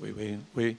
喂喂喂。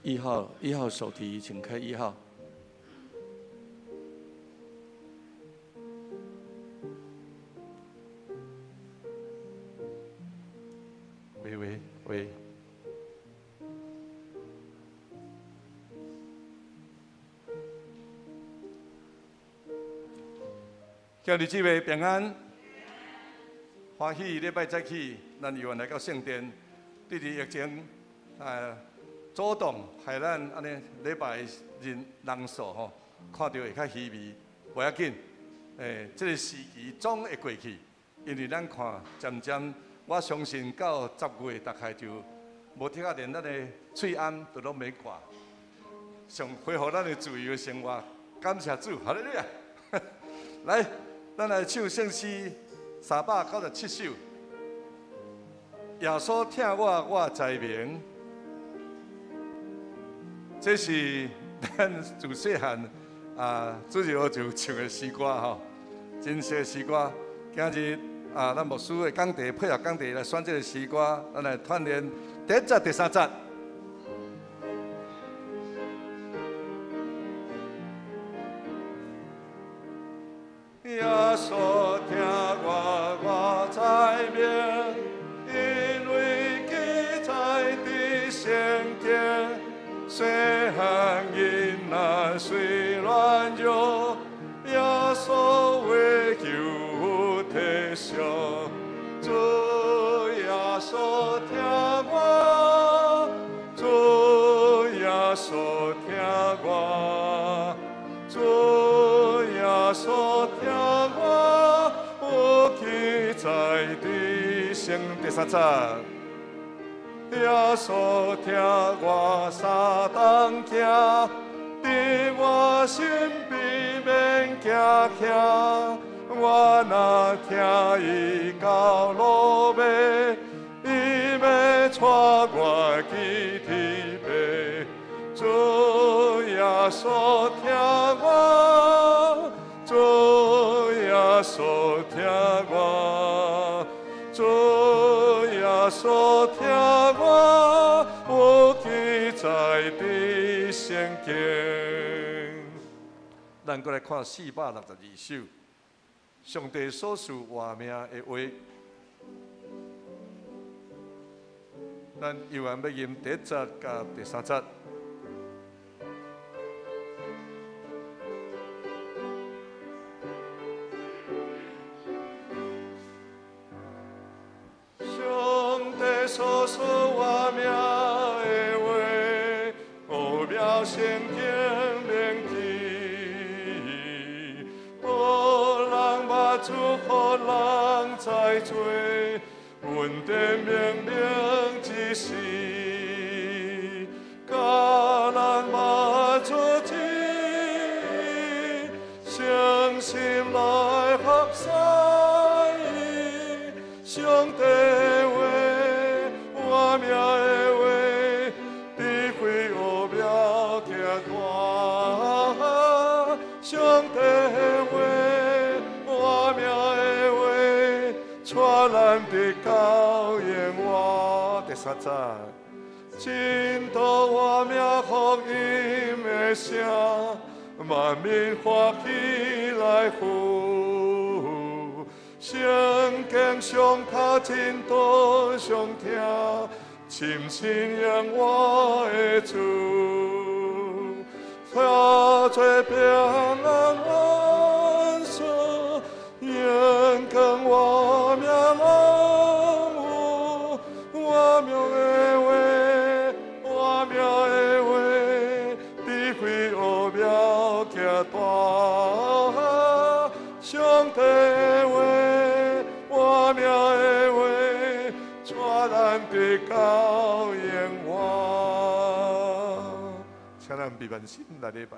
一號，一號手提，請開一號。喂喂喂。兄弟姊妹平安，歡喜禮拜早起，咱猶原來到聖殿，對佇疫情啊阻擋，害咱按呢禮拜人人數吼，看著會較稀微，無要緊，這个時期總會過去，因為咱看漸漸，我相信到10月大概就無聽啊，連咱的喙罨都攏免掛。上恢復咱的自由生活。感謝主，哈利路亞！來，咱來唱聖詩397首。耶穌疼我，我知明。這是咱自細漢啊，主日學就唱的詩歌吼，真濟詩歌。今日啊，咱牧師的講題配合講題來選這個詩歌，咱來鍛鍊第一節、第三節。耶穌疼我，我知明，因為記載佇聖經。細漢囡仔雖軟弱，耶穌話求體恤。主耶穌疼我，主耶穌疼我，主耶穌疼我，有記載佇聖第三節。耶穌疼我三冬行，佇我身邊免驚嚇。我若聽伊到路尾，伊欲帶我去天父。主耶穌疼我，主耶穌疼我，主耶穌疼我，有記載佇聖經。咱閣來看462首，上帝所賜活命的話。咱猶原欲吟第一節佮第三節。上帝所賜活命的話，奧妙聖經銘記，予人捌主，予人知罪，恩典明明之時，教人捌主旨意，誠心來服侍伊，上帝話，活命的話，智慧奧妙行大。上帝話，活命的話，帶咱得到永活。第三節，真道活命福音的聲，萬民歡喜來赴。聖經上頭真道上聽，深信永活的主，帶做平安安息，榮光活命攏有，活命的話，活命的話，智慧奧妙行大。上帝話，活命的話，帶咱得到永活。請咱閉目心來禮拜。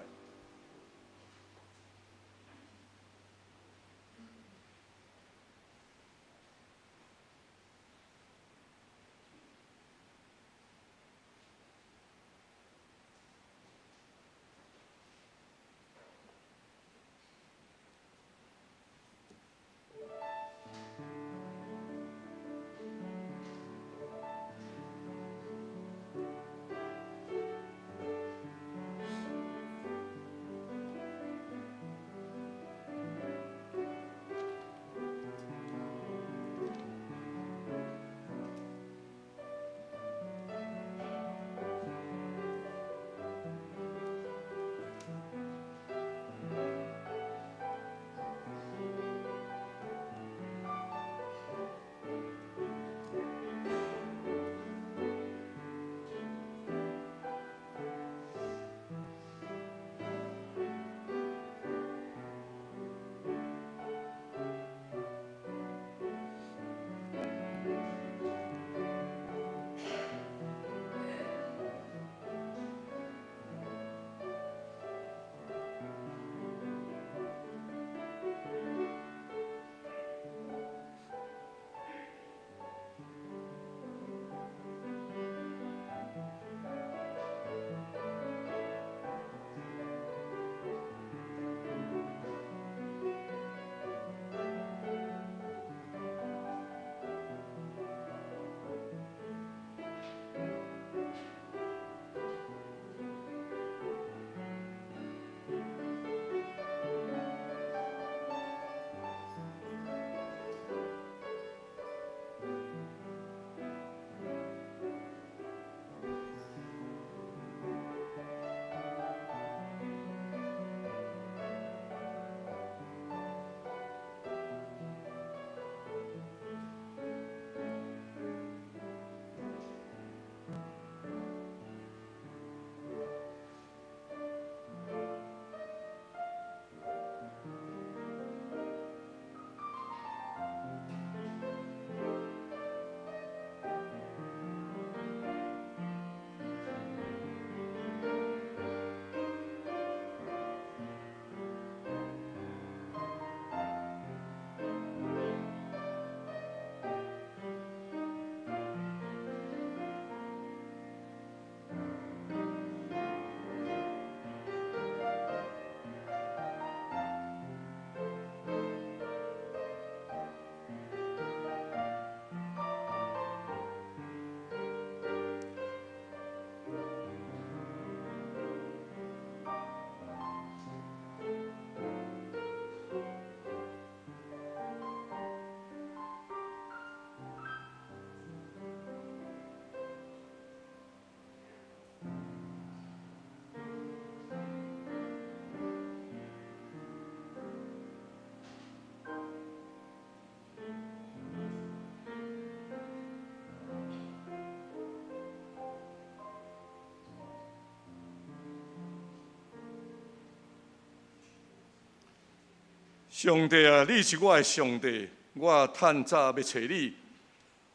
上帝啊，你是我的上帝，我趁早欲揣你。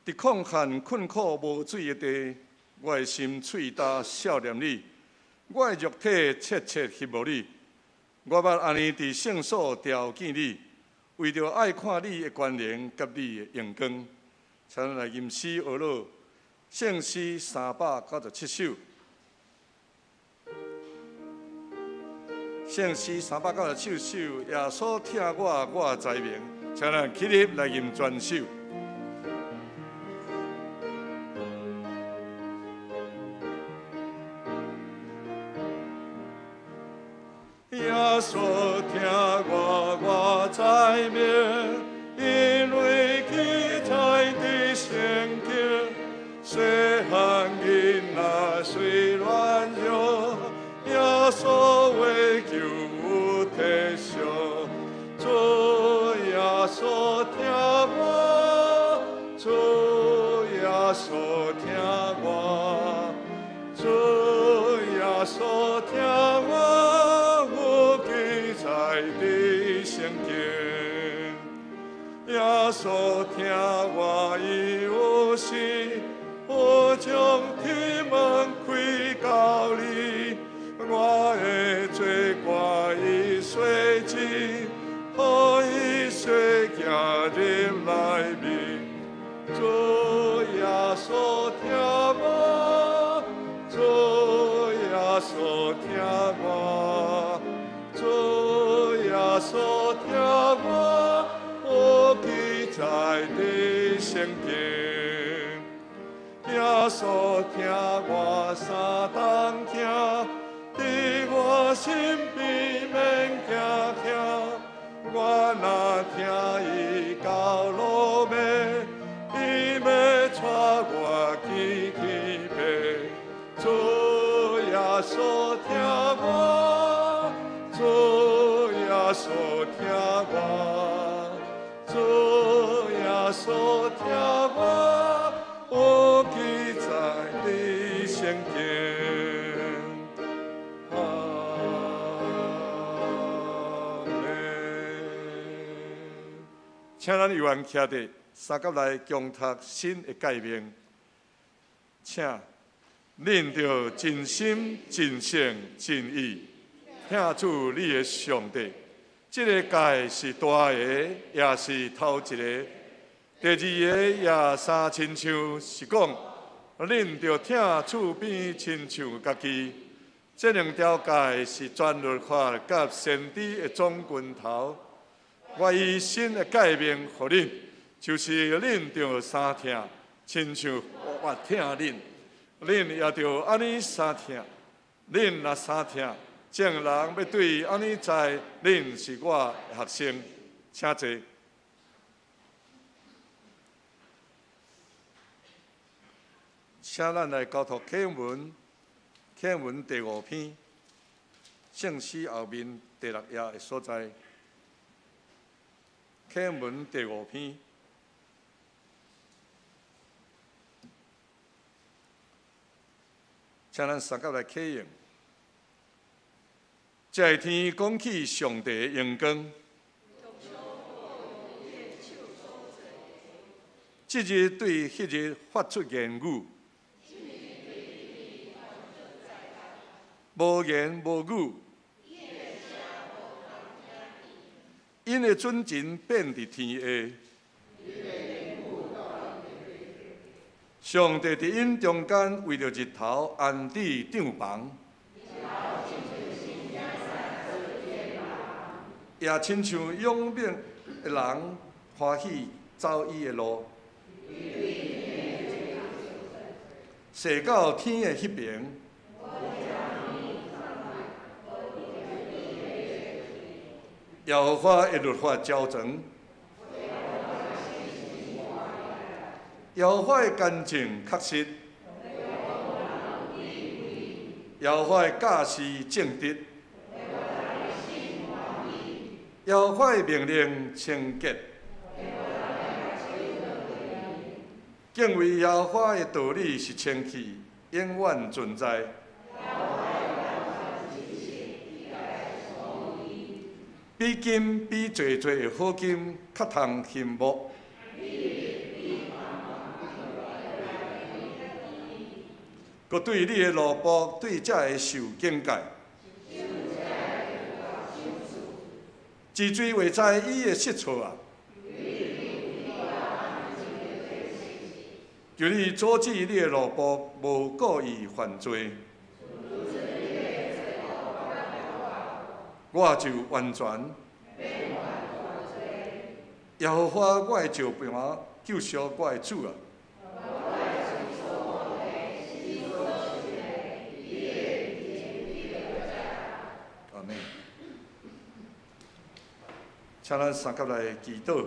佇曠旱困苦無水的地，我的心喙焦數念你，我的肉體切切希望你。我捌按呢佇聖所朝見你，為著愛看你的權能佮你的榮光。請咱來吟詩學樂，聖詩397首。聖詩397首，耶穌疼我，我知明。請咱起立來吟全首。耶穌疼我，我知明，因為記載佇聖經。細漢囡仔雖軟弱，耶穌話求有體恤。主耶穌疼我，主耶穌疼我，主耶穌疼我，有記載佇聖經。耶穌疼我，伊有時有將天門開到你，我的罪過伊洗淨，予伊洗行入內面。主耶穌疼我，主耶穌疼我，主耶穌疼我，有記載佇聖經。耶穌疼我三冬疼，佇我身邊免驚嚇。我若聽伊到落尾，伊欲帶我去天父。主耶穌疼我，主耶穌疼我，主耶穌疼我，有記載佇聖經。阿們。請咱有緣徛佇相佮來恭讀新的誡命，請恁著盡心、盡性、盡意，疼主你的上帝。這个誡是大个，也是頭一个。第二个也相親像是講，恁著疼厝邊親像家己。這兩條誡是全律法佮先知的總根頭。我以新的誡命予恁，就是恁著相疼，親像我疼恁，恁也著按呢相疼。恁若相疼，眾人欲對按呢知，恁是我的學生。請坐。請咱來交託啟文，啟文第五篇，聖詩後面第六頁的所在。啟文第五篇，請咱相佮來啟用。這天講起上帝的榮光，這日對彼日發出言語，無言無語，𪜶的準繩遍佇天下。上帝佇𪜶中間為著日頭安置帳棚，也親像勇猛的人歡喜走伊的路，踅到天的彼爿。耶和華的律法齊全，耶和華的干淨確實，耶和華的教示正直，耶和華的命令清潔。敬畏耶和華的道理是清氣，永遠存在。比金比濟濟的好金較通欣慕。閣對你的奴僕，對這个受警戒。治罪會知伊的失錯啊！求你阻止你的奴僕無故意犯罪，我就完全。耶和華我的石磐，救贖我的主啊！阿們。請咱三佮來祈禱。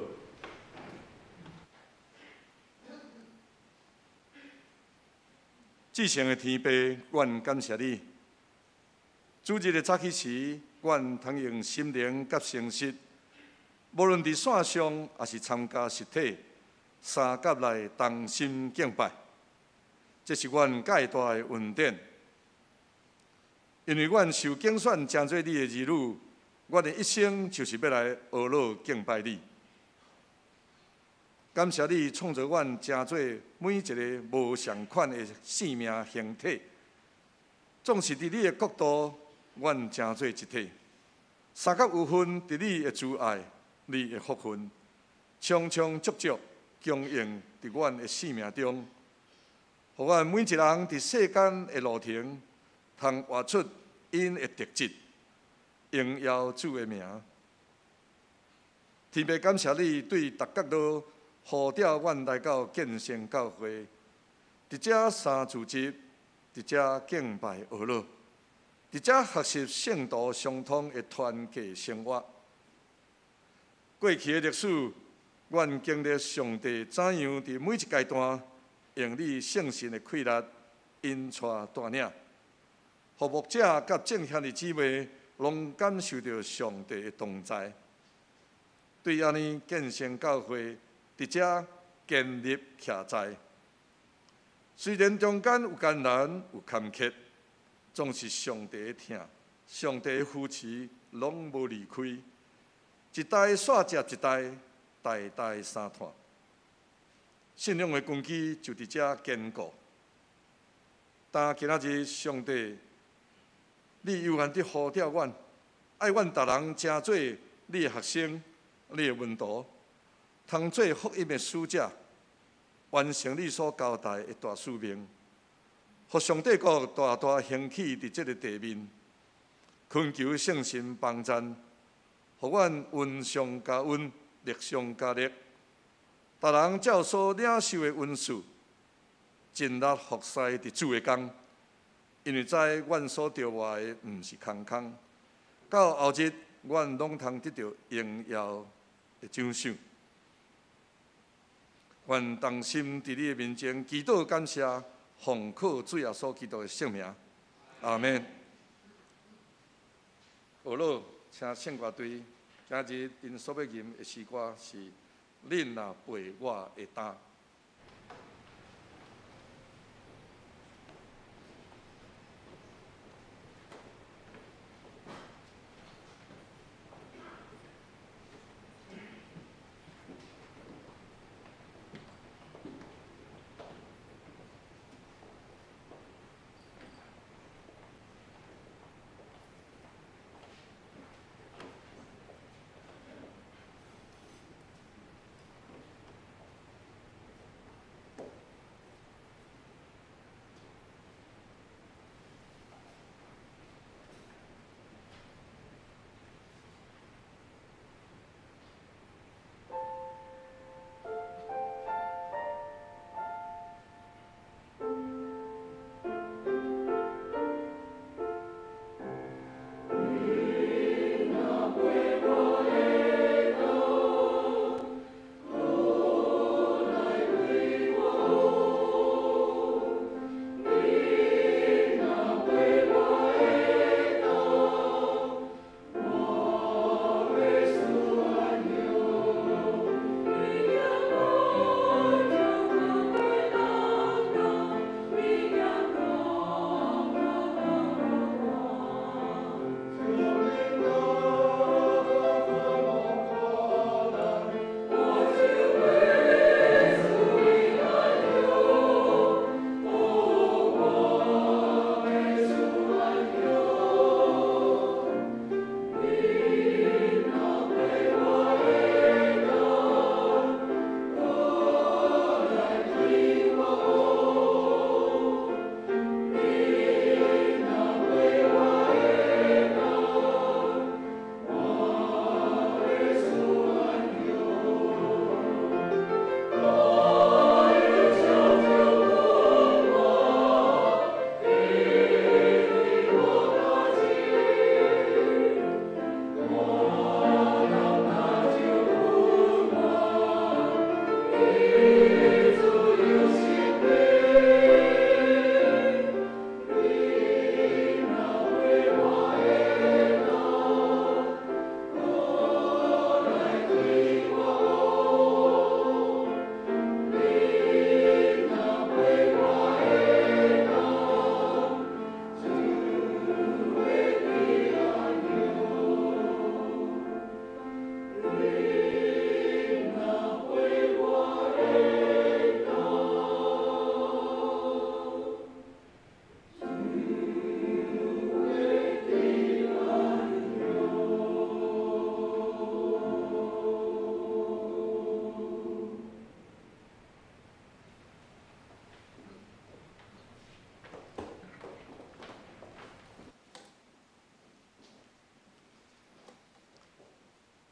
至聖的天父，阮感謝你。主日的早起時，阮通用心靈佮誠實，無論佇線上抑是參加實體，三佮來同心敬拜。這是阮蓋大的恩典。因為阮受揀選成做你的兒女，阮的一生就是欲來呵咾敬拜你。感謝你創造阮成做每一个無仝款的生命形體，總是佇你的國度，阮成做一體。三佮有份佇你的慈愛、你的福分，充充足足供應佇阮的生命中，予阮每一人佇世間的路程，通活出𪜶的特質，榮耀主的名。天父感謝你對逐角落呼召阮來到建聖教會，佇遮三主日，佇遮敬拜呵咾，佇遮學習聖徒相通的團契生活。過去的歷史，阮經歷上帝怎樣佇每一階段，用你聖神的氣力引帶帶領，予牧者佮眾兄弟姊妹攏感受著上帝的同在。對按呢，建聖教會佇遮建立徛在，雖然中間有艱難有坎坷，總是上帝的疼、上帝的扶持，攏無離開。一代煞接一代，代代相傳。信仰的根基就佇遮堅固。但今仔日上帝，你猶原佇呼召阮，愛阮逐人成做你的學生、你的門徒，通做福音的使者，完成你所交代的大使命，予上帝國大大興起佇這个地面，懇求聖神幫贊，予阮恩上加恩，力上加力，逐人照所領受的恩賜，盡力服侍佇主的工，因為知阮所著活的毋是空空，到後日阮攏通得著榮耀的獎賞。阮同心佇你的面前祈禱感謝，奉靠主耶穌基督的聖名，阿們。呵咾，請聖歌隊今日𪜶所欲吟的詩歌是《恁若背我的擔》。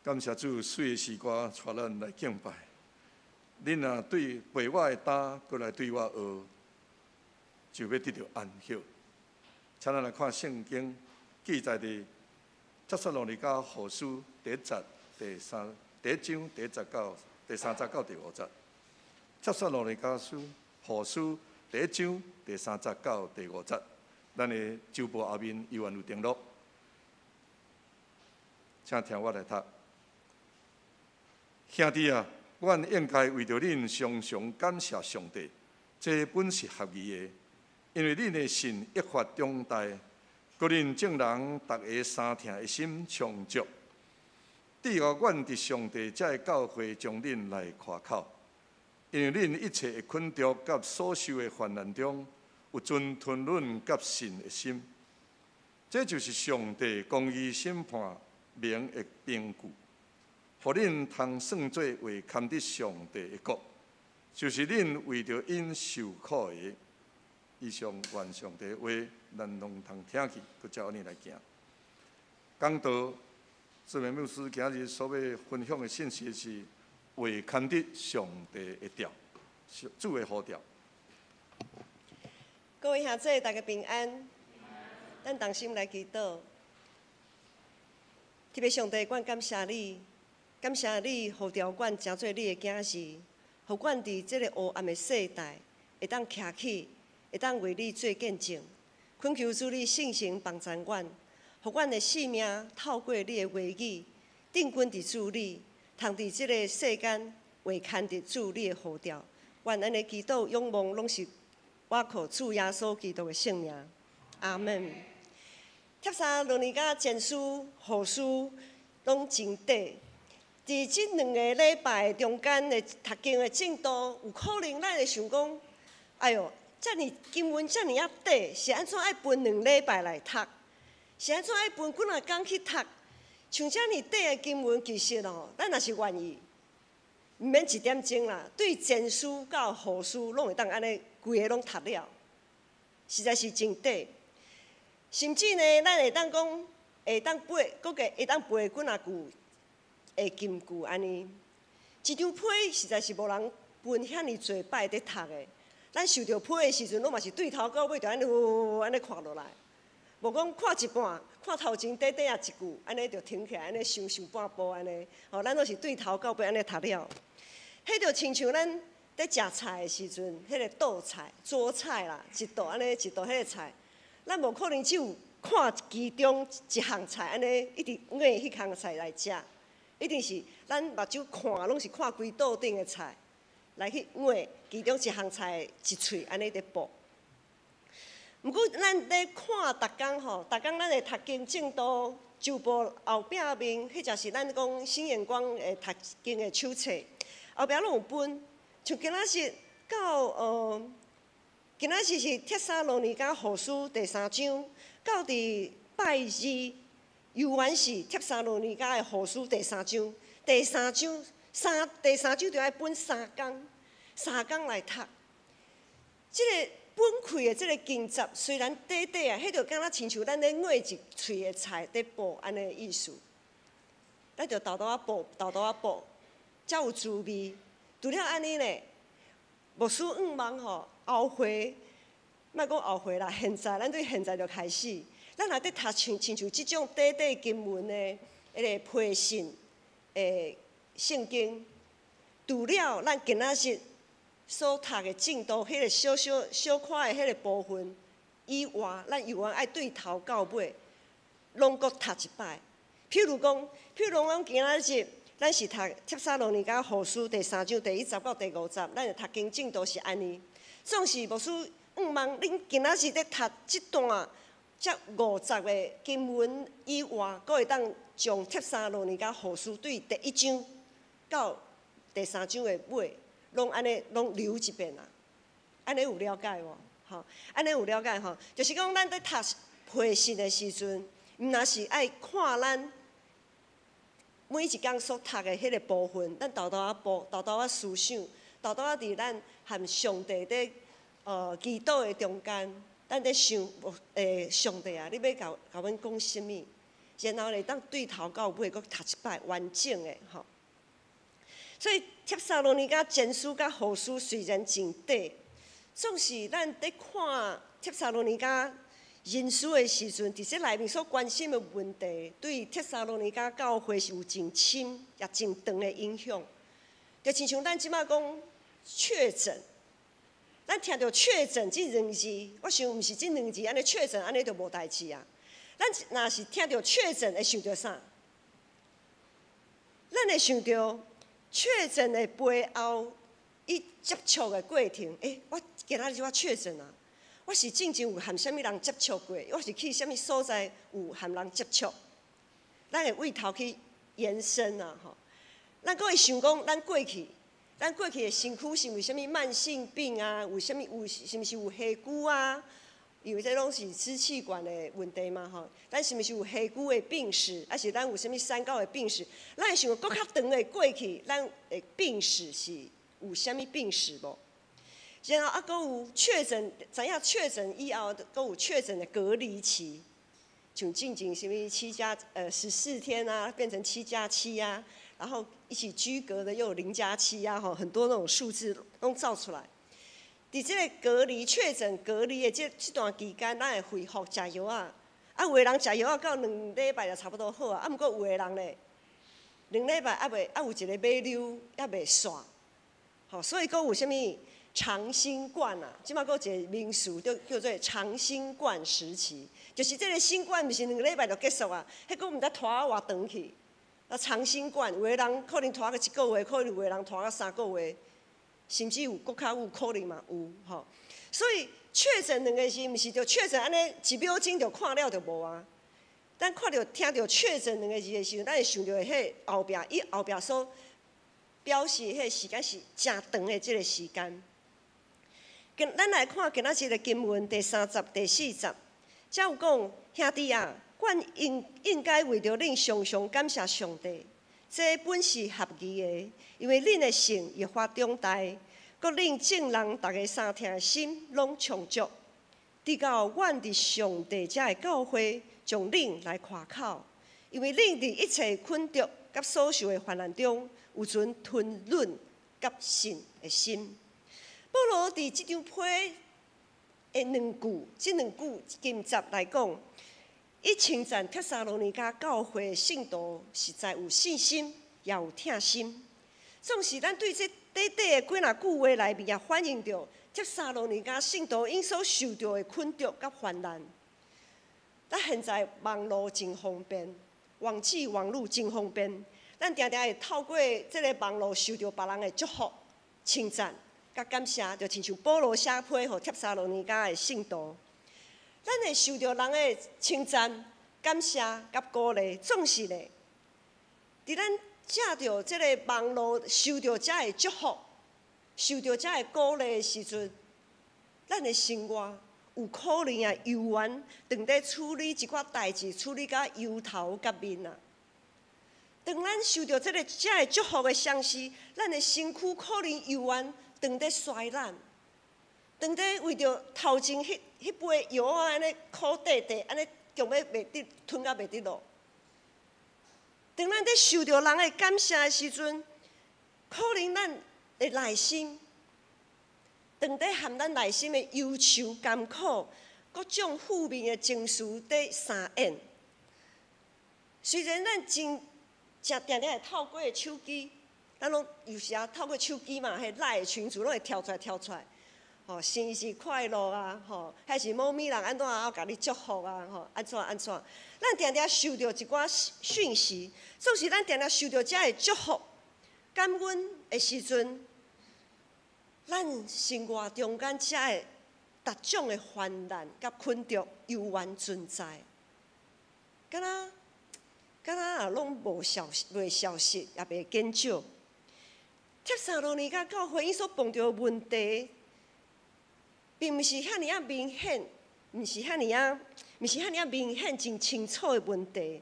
感謝主，水的詩歌帶咱來敬拜。恁若對背我的擔，閣來對我學，就欲得著安息。請咱來看聖經記載佇帖撒羅尼迦後書第一節第三第一章第一節到第三節到第五節。帖撒羅尼迦書後書第一章第三節到第五節，咱的周報後面猶原有登錄，請聽我來讀。兄弟啊，阮應該為著恁常常感謝上帝，這本是合宜的，因為恁的信益發長大，閣恁眾人逐个相疼的心充足。致予阮佇上帝遮的教會將恁來誇口，因為恁一切的困著佮所受的患難中，有存吞忍佮信的心。這就是上帝公義審判明的憑據，予恁通算做會堪得上帝的國，就是恁為著𪜶受苦的。以上願上帝話，咱攏通聽去，閣照按呢來行。講道，志明牧師今日所欲分享的信息是會堪得上帝的召，主的呼召。各位兄弟，大家平安。咱同心來祈禱。天父上帝，阮感謝你，感謝你呼召阮成做你的囝兒，予阮佇這个黑暗的世代會當徛起，會當為你做見證。懇求主你聖神幫助阮，予阮的生命透過你的話語，定根佇主裡，通佇這个世間會堪得主你的呼召。願按呢祈禱仰望，攏是倚靠主耶穌基督的聖名。阿門。帖撒羅尼迦前書、後書攏真短。佇這兩个禮拜中間的讀經的進度，有可能咱會想講：哎喲，遮爾經文遮爾仔短，是按怎愛分兩禮拜來讀？是按怎愛分幾若工去讀？像遮爾短的經文，其實哦，咱若是願意，毋免一點鐘啦，對前書到後書攏會當按呢規个攏讀了，實在是真短。甚至呢，咱會當講，會當背，閣個會當背幾若句的金句按呢。一張批實在是無人分遐爾濟擺佇讀的。咱收著批的時陣，攏嘛是對頭到尾就按呢按呢看落來，無講看一半，看頭前短短仔一句，按呢就停起來，按呢想想半步按呢。吼，咱攏是對頭到尾按呢讀了。彼就親像咱佇食菜的時陣，彼个桌菜、桌菜啦，一道按呢一道彼个菜。咱無可能只有看其中一項菜，按呢一直咬彼項菜來食，一定是咱目睭看攏是看規桌頂的菜，來去咬其中一項菜一喙，按呢佇哺。毋過咱咧看逐工吼，逐工咱的讀經進度，周報後壁面，彼就是咱講新眼光的讀經的手冊，後壁攏有分，像今仔日到今仔日是帖撒羅尼迦後書第三章，到佇拜二，猶原是帖撒羅尼迦的後書第三章，第三章三第三章就愛分三工，三工來讀。這个分開的這个經節雖然短短啊，彼就敢若親像咱咧咬一喙的菜佇哺按呢意思。咱就沓沓仔哺，沓沓仔哺，才有滋味。除了按呢咧，牧師向望吼。後回，莫講後回啦，現在咱對現在就開始，咱若佇讀像親像這種短短經文的彼个批信的聖經，除了咱今仔日所讀的進度，彼个小小小可的彼个部分以外，咱猶原愛對頭到尾，攏閣讀一擺。譬如講，今仔日咱是讀帖撒羅尼迦後書第三章第一節到第五節，咱的讀經進度是按呢。總是牧師向望恁今仔日佇讀這段這五節的經文以外，閣會當將帖撒羅尼迦後書對第一章到第三章的尾，攏按呢攏溜一遍啊！按呢有了解無？吼，按呢有了解吼，就是講咱佇讀批信的時陣，毋若是愛看咱每一工所讀的彼个部分，咱沓沓仔哺，沓沓仔思想，沓沓仔佇咱和上帝佇祈禱的中間，咱佇想，上帝啊，你欲共阮講啥物？然後會當對頭到尾閣讀一擺完整的吼。所以帖撒羅尼迦前書佮後書雖然真短，總是咱佇看帖撒羅尼迦人書的時陣，佇這內面所關心的問題，對帖撒羅尼迦教會是有真深也真長的影響。就親像咱這馬講確診，咱聽著確診這兩字，我想毋是這兩字按呢確診，按呢就無代誌啊。咱若是聽著確診，會想著啥？咱會想著確診的背後，伊接觸的過程。欸，我今仔日我確診啊！我是進前有和啥物人接觸過？我是去啥物所在有和人接觸？咱會對頭去延伸啊！吼，咱閣會想講，咱過去的身軀是有啥物慢性病啊？有啥物有是毋是有下疽啊？因為這攏是支氣管的問題嘛，吼。咱是毋是有下疽的病史？還是咱有啥物三高的病史？咱會想閣較長的過去，咱的病史是有啥物病史無？然後啊，閣有確診，知影確診以後，閣有確診的隔離期，像進前啥物七加14天啊，變成7加7啊，然後一起居隔的又有0加7啊，吼，很多那種數字攏走出來。佇這个隔離確診隔離的這段期間，咱會恢復食藥仔，啊，有的人食藥仔到兩禮拜就差不多好啊，啊，毋過有的人咧，兩禮拜猶未，猶有一个尾溜猶未煞，吼，所以閣有啥物長新冠啊？這馬閣有一个名詞叫叫做長新冠時期，就是這个新冠毋是兩禮拜就結束啊，彼閣毋知拖偌長去。啊，長新冠，有的人可能拖個一個月，可能有的人拖到3個月。甚至有閣較有可能嘛有吼，所以確診兩个字，毋是就確診按呢一秒鐘就看了就無啊。咱看著聽著確診兩个字的時陣，咱會想著彼後壁，伊後壁所表示彼个時間是誠長的這个時間。今咱來看今仔日的經文第三節、第四節，遮有講兄弟啊，阮應應該為著恁常常感謝上帝。這本是合宜的，因為恁的信越發長大，閣恁眾人逐个相疼的心攏充足，直到阮佇上帝遮的教會將恁來誇口，因為恁佇一切困局佮所受的患難中，有存吞忍佮信的心。保羅佇這張批的兩句，這兩句經節來講。伊稱讚帖撒羅尼迦教會聖徒實在有信心，也有疼心。總是咱對這短短的幾若句話內面，也反映著帖撒羅尼迦聖徒𪜶所受著的困局佮患難。咱現在網路真方便，網際網路真方便，咱定定會透過這个網路收著別人的祝福、稱讚佮感謝，就親像保羅寫批予帖撒羅尼迦的聖徒。咱會受著人的稱讚、感謝佮鼓勵，總是咧，佇咱藉著這个網路收著遮的祝福、受著遮的鼓勵的時陣，咱的生活有可能啊猶原當咧處理一寡代誌，處理甲憂頭結面啊。當咱受著這个遮的祝福的同時，咱的身軀可能猶原當咧衰咱。當咧為著頭前彼杯藥仔按呢苦塊塊，按呢強欲袂得吞甲袂得落。當咱咧受著人的感謝的時陣，可能咱的內心，當咧含咱內心的憂愁、甘苦，各種負面的情緒佇相演。雖然咱真誠定定會透過手機，咱攏有時啊透過手機嘛，彼 LINE 的群組攏會跳出來跳出來。吼，生日快樂啊！吼，還是某物人按怎啊，共你祝福啊！吼，按怎按怎？咱定定收著一寡訊息，總是咱定定收著遮的祝福、感恩的時陣，咱生活中間遮的各種的患難佮困局猶原存在，敢若敢若也攏無消息，袂消失，也袂減少。帖撒羅尼迦教會𪜶所碰著的問題，並毋是遐爾仔明顯，毋是遐爾仔明顯真清楚的問題，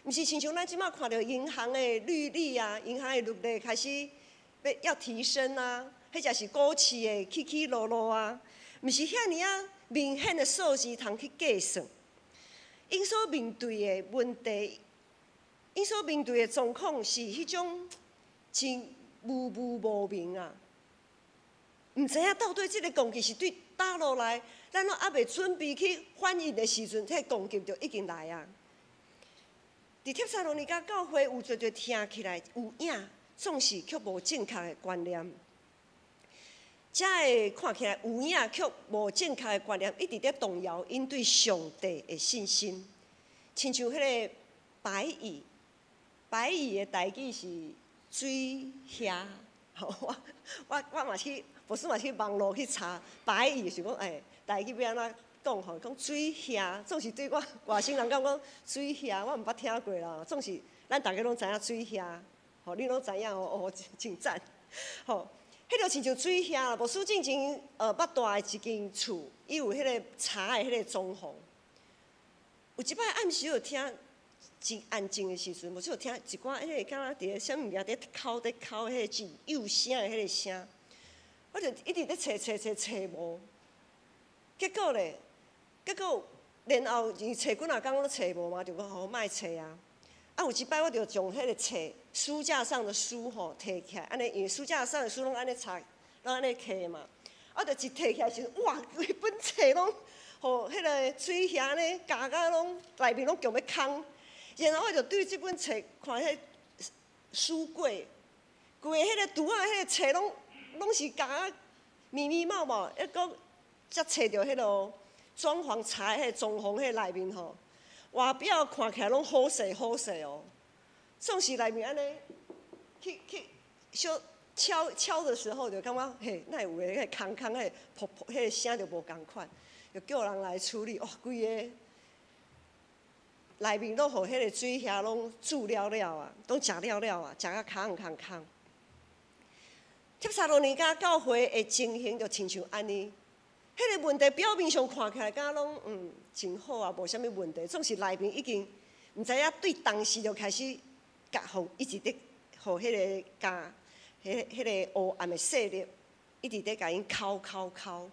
毋是親像咱這馬看著銀行的利率啊，銀行的利率開始欲要提升啊，或者是股市的起起落落啊，毋是遐爾仔明顯的數字通去計算。𪜶所面對的問題， 𪜶所面對的狀況是彼種真模糊無明啊，毋知影到底這个攻擊是對佗落來，咱攏猶未準備去反應的時陣，彼个攻擊就已經來啊。佇帖撒羅尼迦教會有濟濟聽起來有影，總是卻無正確的觀念。遮个看起來有影卻無正確的觀念，一直佇動搖𪜶對上帝的信心。親像彼个白蟻，白蟻的台語是水蟻，我嘛去，無是嘛去網路去查白蟻，想講欸，台語欲按怎講吼？講水蟻，總是對我外省人講講水蟻，我毋捌聽過啦。總是咱逐家攏知影水蟻，吼，你攏知影哦，哦，真讚，吼。彼个親像水蟻啦，牧師進前捌蹛的一間厝，伊有彼个柴的彼个裝潢。有一擺暗時有聽真安靜的時陣，牧師有聽一寡彼个敢若佇咧啥物物件佇敲佇敲彼个真幼聲的彼个聲，我就一直咧揣揣揣揣無，結果咧，結果然後因為揣幾若工攏揣無嘛，就講好莫揣啊。啊，有一擺我就將彼个冊書架上的書吼提起來，按呢，因為書架上的書攏按呢插，攏按呢揢嘛。啊，就一提起來時，哇，規本冊攏，予彼个水蟻按呢咬甲攏內面攏強欲空。然後我就對這本冊看彼書櫃，規个彼個櫥仔彼个冊攏攏是咬甲密密麻麻，抑閣才揣著彼个裝潢柴彼個裝潢彼內面吼。外表看起來攏好勢好勢哦，總是內面按呢去去小敲敲的時候，就感覺嘿，哪會有个彼個空空彼個噗噗彼個聲就無仝款，就叫人來處理。哇，規个內面攏予彼個水蟻攏蛀了了啊，攏食了了啊，食甲空空空。帖撒羅尼迦教會的情形就親像按呢。彼个問題表面上看起來敢若攏真好啊，無啥物問題，總是內面已經毋知影對當時就開始共予一直佇予彼个咬，彼個黑暗的勢力一直佇共𪜶敲敲敲，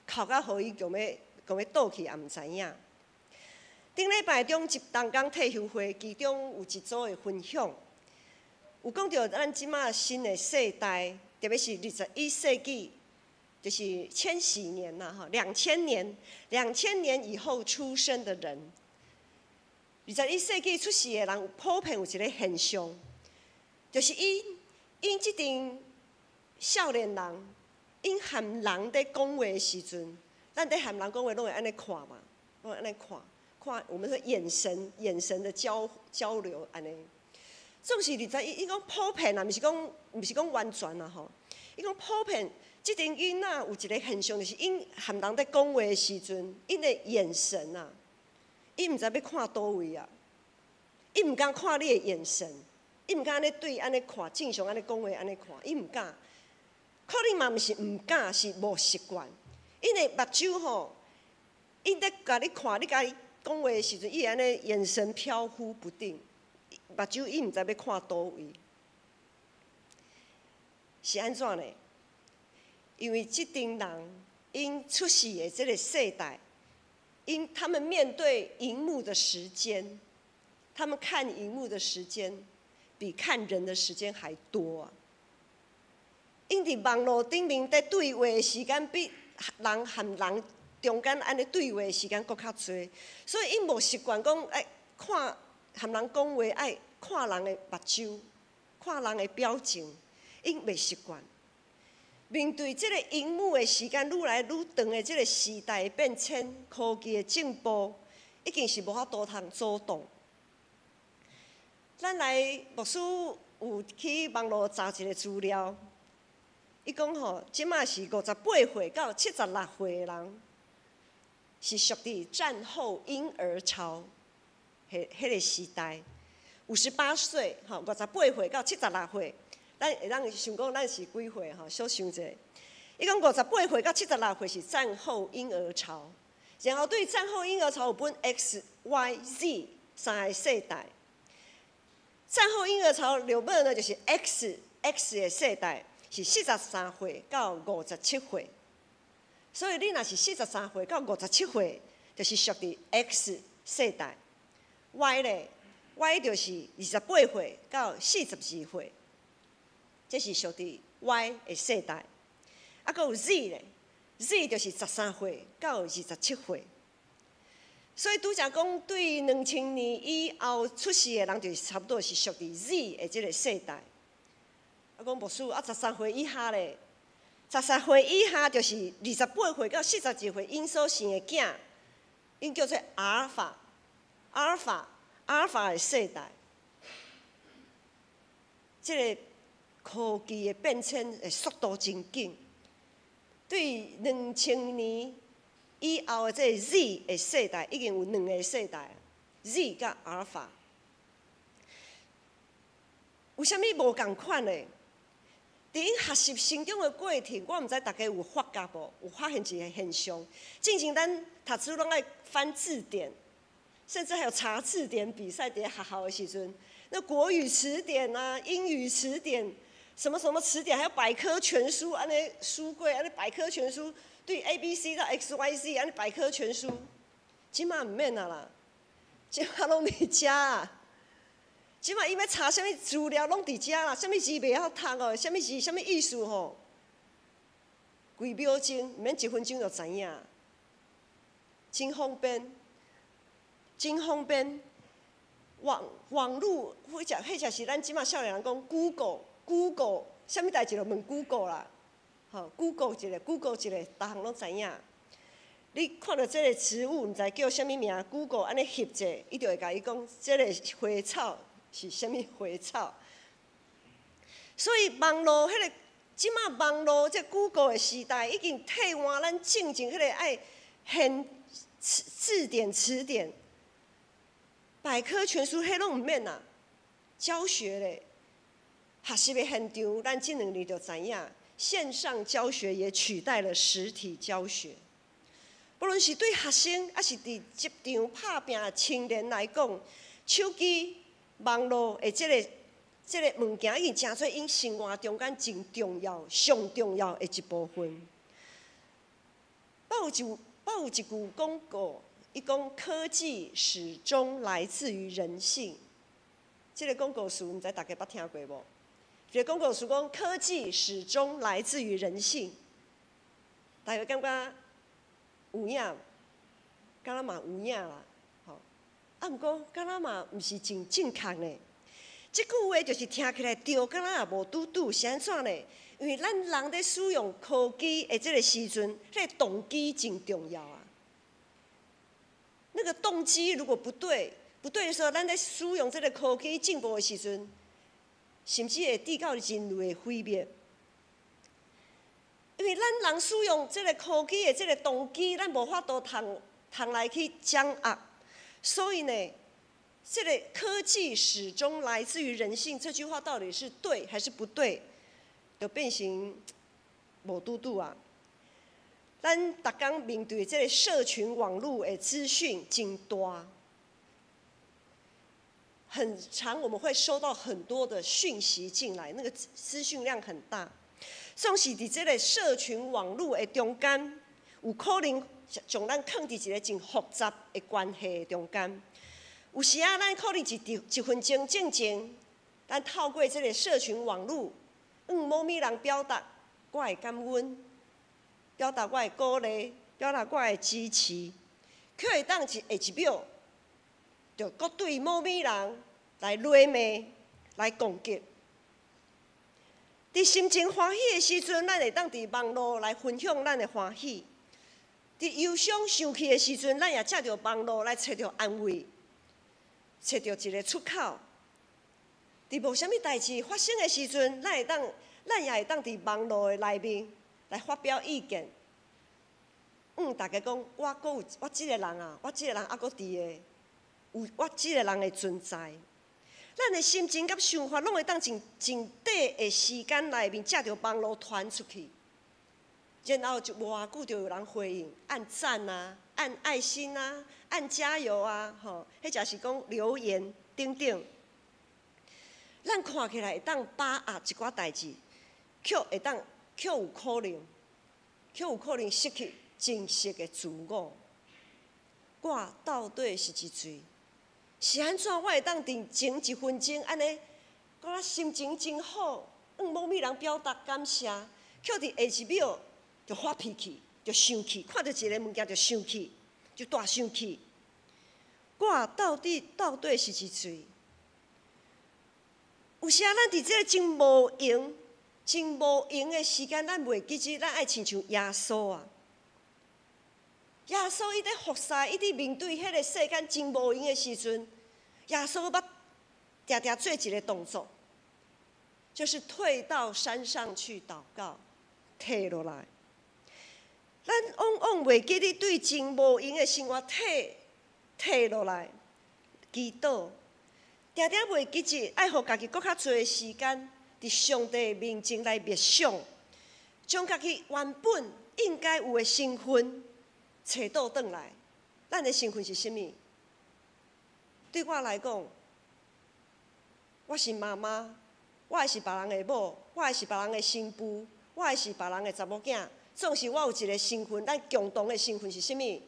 敲甲予伊強欲強欲倒去也毋知影。頂禮拜中一同工退休會，其中有一組的分享，有講著咱這馬新的世代，特別是21世紀。就是千禧年啦，哈，兩千年，兩千年以後出生的人，21世紀出世的人，普遍有一个現象，就是𪜶𪜶這陣少年人，𪜶和人佇講話的時陣，咱佇和人講話攏會按呢看嘛，攏會按呢看，看我們說眼神，眼神的交流按呢，總是二十一，伊講普遍啊，毋是講完全啦吼，伊講普遍。這陣囡仔有一个現象，就是𪜶和人佇講話的時陣，𪜶的眼神啊，伊毋知欲看佗位啊，伊毋敢看你的眼神，伊毋敢按呢對按呢看，正常按呢講話按呢看，伊毋敢。可能嘛毋是毋敢，是無習慣。𪜶的目睭吼，𪜶佇共你看，你共伊講話的時陣，伊會按呢眼神飄忽不定，目睭伊毋知欲看佗位，是按怎呢？因為這陣人𪜶出世的這个世代，𪜶他們面對螢幕的時間，他們看螢幕的時間比看人的時間還多啊！𪜶佇網路頂面佇對話的時間，比人和人中間按呢對話的時間閣較濟，所以𪜶無習慣講愛看和人講話愛看人的目睭，看人的表情，𪜶袂習慣。面對這个螢幕的時間愈來愈長的這个時代變遷，科技的進步，已經是無法度通阻擋。咱來牧師有去網路查一个資料，伊講吼，這馬是58歲到76歲的人，是屬佇戰後嬰兒潮，彼個時代。58歲，吼，58歲到76歲。咱會當想講咱是幾歲吼？小想者，伊講58歲到76歲是戰後嬰兒潮，然後對戰後嬰兒潮有分 X、Y、Z 三个世代。戰後嬰兒潮落尾呢，就是 X 的世代是43歲到57歲，所以你若是43歲到57歲，就是屬佇 X 世代。Y 咧， Y 就是28歲到42歲，這是屬佇 Y 的世代。啊，閣有 Z 咧，Z 就是13歲到27歲。所以拄才講，對2000年以後出世的人，就是差不多是屬佇 Z 的這個世代。啊，講牧師啊，十三歲以下咧，十三歲以下就是二十八歲到42歲，𪜶所生的囝，𪜶叫做阿爾法、阿爾法、阿爾法的世代。這個科技的變遷的速度真緊，對2000年以後的這個 Z 的世代，已經有兩個世代，Z 佮阿爾法。有啥物無仝款的？佇𪜶學習成長的過程，我毋知大家有發覺無？有發現一個現象。進前咱讀書攏愛翻字典，甚至還有查字典比賽。佇學校的時陣，那國語詞典啊、英語詞典、什麼什麼詞典，還有百科全書，按呢書櫃，按呢百科全書，對 A B C 到 X Y Z，按呢百科全書。這馬毋免啊啦，這馬攏佇遮啊。這馬伊欲查啥物資料，攏佇遮啦。啥物字袂曉讀哦，啥物字啥物意思吼？幾秒鐘，毋免一分鐘就知影，真方便，真方便。網路，或者是咱這馬少年人講 Google，Google，啥物代誌就問 Google 啦，吼，Google 一下，Google 一下，逐項攏知影。你看著這個植物，毋知叫啥物名，Google 按呢翕者，伊就會共你講這個花草是啥物花草。所以網路彼個，這馬網路這 Google 的時代，已經替換咱進前彼個愛現字典、詞典、百科全書，彼攏毋免啦。教學咧，學習的現場，咱這兩年就知影，線上教學也取代了實體教學。不論是對學生，抑是佇職場拍拚的青年來講，手機、網路的這個物件已經成做𪜶生活中間真重要、上重要的一部分。捌有一句廣告，伊講科技始終來自於人性。這個廣告詞，毋知大家捌聽過無？這個廣告詞講科技始終來自於人性，大家感覺有影？敢若嘛有影啦，吼！啊，毋過敢若嘛毋是真正確呢。這句話就是聽起來對，敢若也無拄拄，是按怎呢？因為咱人咧使用科技的這個時陣，彼個動機真重要啊。那個動機如果不對，不對的時候，咱咧使用這個科技進步的時陣，甚至會致到人類的毀滅。因為咱人使用這個科技的這個動機，咱無法度通通來去掌握，所以呢，這個科技始終來自於人性，這句話到底是對還是不對，就變成無拄拄啊。咱逐工面對這個社群網路的資訊真大，很常我們會收到很多的訊息進來，那個資訊量很大。總是佇這個社群網路的中間，有可能將咱囥佇一個真複雜的關係中間。有時啊，咱可能一分鐘進前，咱透過這個社群網路，向某物人表達我的感恩，表達我的鼓勵，表達我的支持，卻會當下一秒，就閣對某物人來詈罵、來攻擊。佇心情歡喜的時陣，咱會當佇網路來分享咱的歡喜；佇憂傷生氣的時陣，咱也藉著網路來揣著安慰，揣著一個出口。佇無啥物代誌發生的時陣，咱也會當佇網路的內面來發表意見。大家講，我閣有我這個人啊，我這個人猶閣佇的，有我這個人的存在。咱的心情佮想法，攏會當真真短的時間內面，藉著網路傳出去，然後就無偌久就有人回應，按讚啊，按愛心啊，按加油啊，吼，或者是講留言等等。咱看起來會當把握一寡代誌，卻有可能失去真實的自我。我到底是一喙？是按怎我會當佇前一分鐘按呢，感覺心情真好，向某物人表達感謝，卻佇下一秒就發脾氣，就生氣，看著一个物件就生氣，就大生氣。我到底到底是一喙？有時啊，咱佇這个真無閒、真無閒的時間，咱袂記得，咱愛親像耶穌啊。耶穌伊佇服侍，伊佇面對彼个世間真無閒的時陣，耶穌捌定定做一个動作，就是退到山上去禱告，退落來。咱往往袂記得對真無閒的生活退退落來祈禱，定定袂記得愛予家己閣較濟時間佇上帝面前來默想，將家己原本應該有的身份揣倒轉來。咱的身份是啥物？對我來講，我是媽媽，我會是別人的某，我會是別人的新婦，我會是別人的查某囝。總是我有一個身份，咱共同的身份是啥物？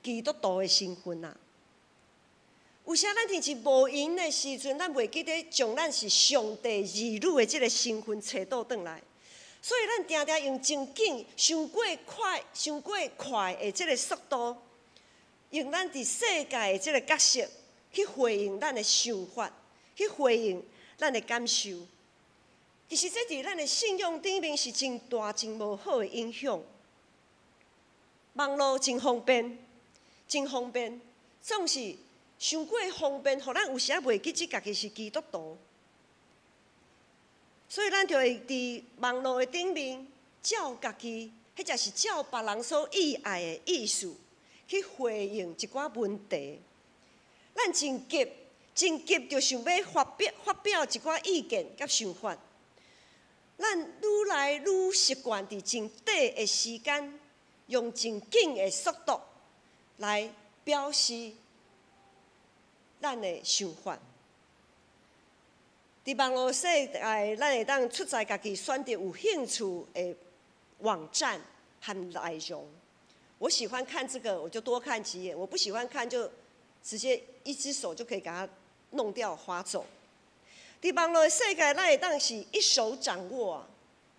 基督徒的身份啊！有時咱佇一無閒的時陣，咱袂記得將咱是上帝兒女的這個身份揣倒轉來，所以咱定定用真緊、傷過快、傷過快的這個速度，用咱佇世界的這個角色去回應咱的想法，去回應咱的感受。其實這佇咱的信仰頂面是真大、真無好的影響。網路真方便，真方便，總是傷過方便，予咱有時仔袂記得家己是基督徒。所以咱就會佇網路的頂面照家己，或者是照別人所意愛的意思去回應一寡問題。咱真急，真急，就想欲發表一寡意見佮想法。咱愈來愈習慣佇真短的時間，用真緊的速度來表示咱的想法。佇網路世界，咱會當出在家己選擇有興趣的網站和內容。我喜歡看這個，我就多看幾眼；我不喜歡看，就直接一隻手就可以給它弄掉、劃走。佇網路世界，咱會當是一手掌握啊，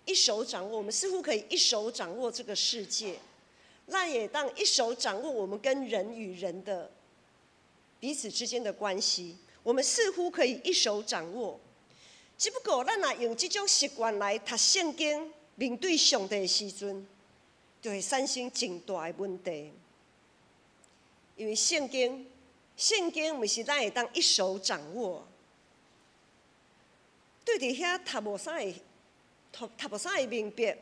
一手掌握。我們似乎可以一手掌握這個世界，咱也當一手掌握我們跟人與人的彼此之間的關係。我們似乎可以一手掌握，只不過咱若用這種習慣來讀聖經、面對上帝的時陣，就會產生真大的問題。因為聖經，聖經毋是咱會當一手掌握。對佇遐讀無啥會，讀讀無啥會明白，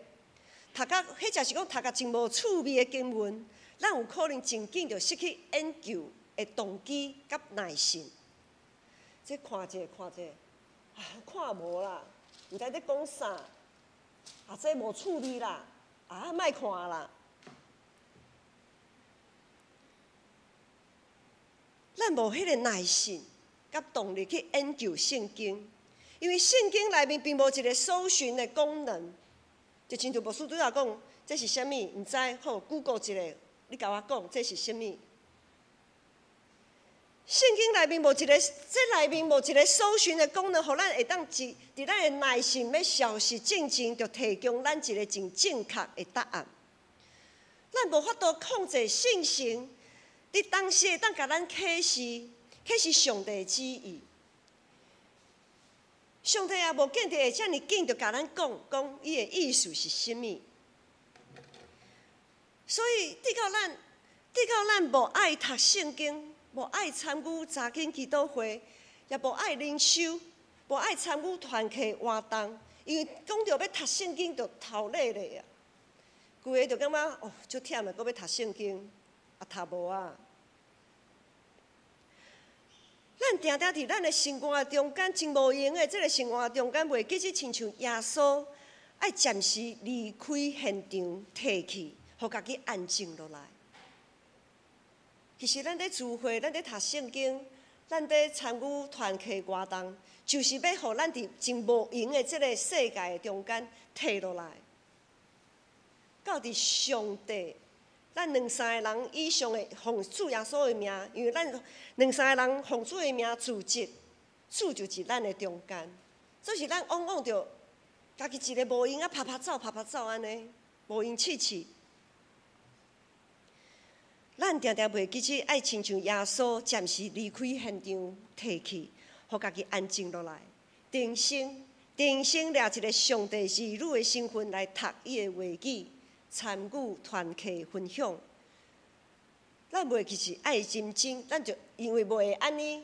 讀甲或者是講讀甲真無趣味的經文，咱有可能真緊就失去研究的動機佮耐性。這看者看者，啊，看無啦，毋知咧講啥，啊，這無趣味啦，啊，莫看啦。咱無彼個耐性佮動力去研究聖經。因為聖經內面並無一個搜尋的功能，就親像牧師拄仔講，這是啥物？毋知，好，Google 一下，你共我講這是啥物？聖經內面無一個，這內面無一個搜尋的功能，予咱會當佇佇咱的耐性欲消失進前，就提供咱一個真正確的答案。咱無法度控制聖神，佇當時會當共咱啟示，啟示上帝的旨意。上帝也無見得會遮爾緊就共咱講，講伊的意思是啥物。所以，直到咱，直到咱無愛讀聖經，無愛參與查經祈禱會，也無愛靈修，無愛參與團契活動，因為講著欲讀聖經就頭咧咧啊，規个就感覺哦，足忝的，閣欲讀聖經，啊讀無啊。咱定定佇咱的生活中間，真無閒的這个生活中間，袂記得親像耶穌愛暫時離開現場，退去，予家己安靜落來。其實咱咧聚會，咱咧讀聖經，咱咧參與團契活動，就是欲予咱佇真無閒的這个世界的中間退落來，到佇上帝咱兩三個人以上的奉主耶穌的名，因為咱兩三個人奉主的名聚集，主就佇咱的中間。所以咱往往就家己一个無閒仔拍拍走、拍拍走按呢，無閒試試。咱定定袂記起愛親像耶穌暫時離開現場，退去，予家己安靜落來，定心定心掠一个上帝兒女的身份來讀伊的話語，參與團契分享。咱袂記是愛認真，咱就因為袂會按呢，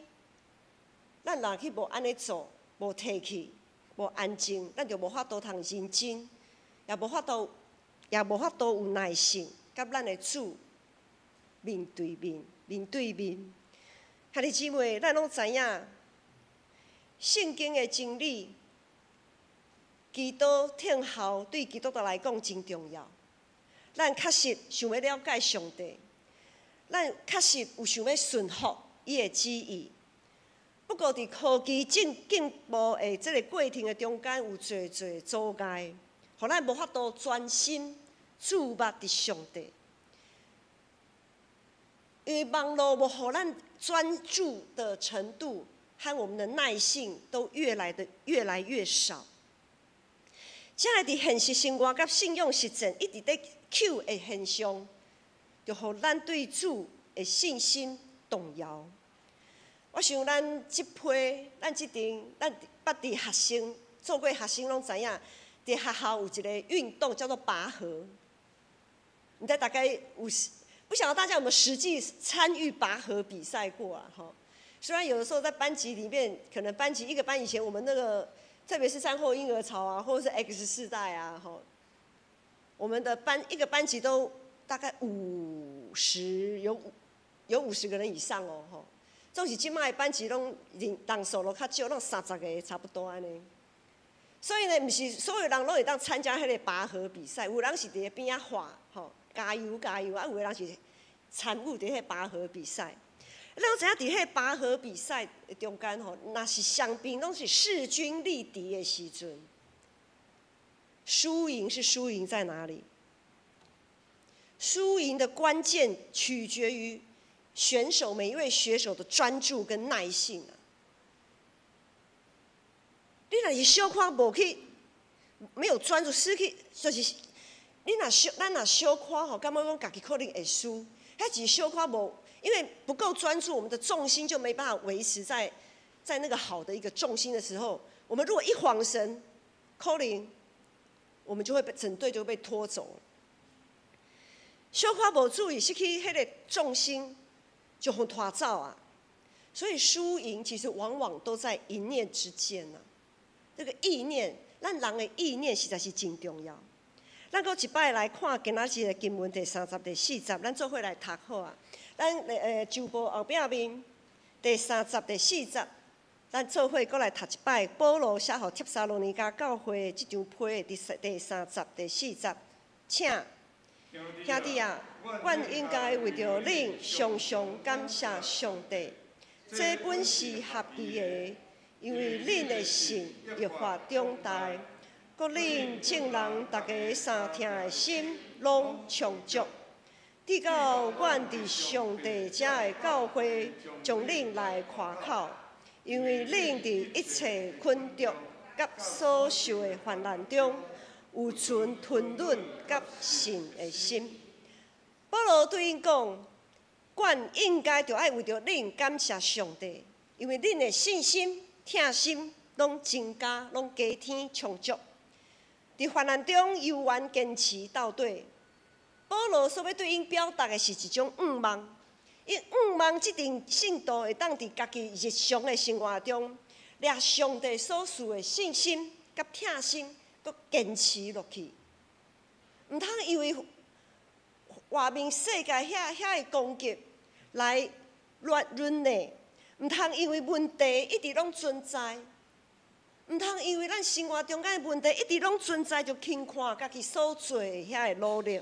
咱若去無按呢做，無退去，無安靜，咱就無法度通認真，也無法度有耐性，佮咱的主面對面，面對面。兄弟姊妹，咱攏知影聖經的真理，祈禱聽候對基督徒來講真重要。咱確實想欲了解上帝，咱確實有想欲順服伊的旨意。不過，佇科技進步的這个過程的中間，有濟濟阻礙，予咱無法度專心注目佇上帝。因為網路無予咱專注的程度和我們的耐性都越來越少。這个佇現實生活佮信仰實踐一直咧搝的現象，就予咱對主的信心動搖。我想咱這批，咱這陣，咱捌佇學生做過學生，攏知影，佇學校有一个運動叫做拔河。毋知大家有，不曉得大家有沒有實際參與拔河比賽過啊？吼，雖然有的時候在班級裡面，可能班級一個班以前我們那個，特別是戰後嬰兒潮啊，或者是 X 世代啊，吼，我們的班一個班級都大概五十有50個人以上哦，吼。總是這擺的班級攏人數攏較少，攏30個差不多按呢。所以呢，毋是所有人攏會當參加彼个拔河比賽，有人是佇邊仔畫，吼，加油加油，啊，有的人是參與佇彼拔河比賽。咱攏知影佇彼拔河比賽的中間吼，若是雙邊攏是勢均力敵的時陣，輸贏是輸贏在哪裡？輸贏的關鍵取決於選手每一位選手的專注跟耐性啊！你若是小可無去，沒有專注，失去就是你若小，咱若小可吼，感覺講家己可能會輸，彼只是小可無，因為不夠專注，我們的重心就沒辦法維持在那個好的一個重心的時候，我們如果一晃神，可能我們就會被整隊就會被拖走了。小可無注意，失去彼个重心，就予拖走啊！所以輸贏其實往往都在一念之間啊。這個意念，咱人的意念實在是真重要。咱閣一擺來看今仔日的經文第三十、第四節，咱做伙來讀好啊。咱周報後壁面第三十、第四節，咱做伙閣來讀一擺。保羅寫予帖撒羅尼迦教會的這張批的第三十、第四節，請兄弟啊，阮應該為著恁常常感謝上帝，這本是合宜的，因為恁的信越發長大，閣恁眾人逐家相疼的心攏充足。直到阮佇上帝遮的教會將恁來誇口，因為恁佇一切困局佮所受的患難中，有存吞忍佮信的心。保羅對𪜶講，阮應該著愛為著恁感謝上帝，因為恁的信心、疼心攏增加，攏加添充足。佇患難中猶原堅持到底。保羅所欲對𪜶表達的是一種向望，伊向望這陣信徒會當佇家己日常的生活中，掠上帝所賜的信心佮疼心，閣堅持落去。毋通因為外面世界遐个攻擊來亂亂的，毋通因為問題一直攏存在，毋通因為咱生活中間的問題一直攏存在，就輕看家己所做的遐个努力。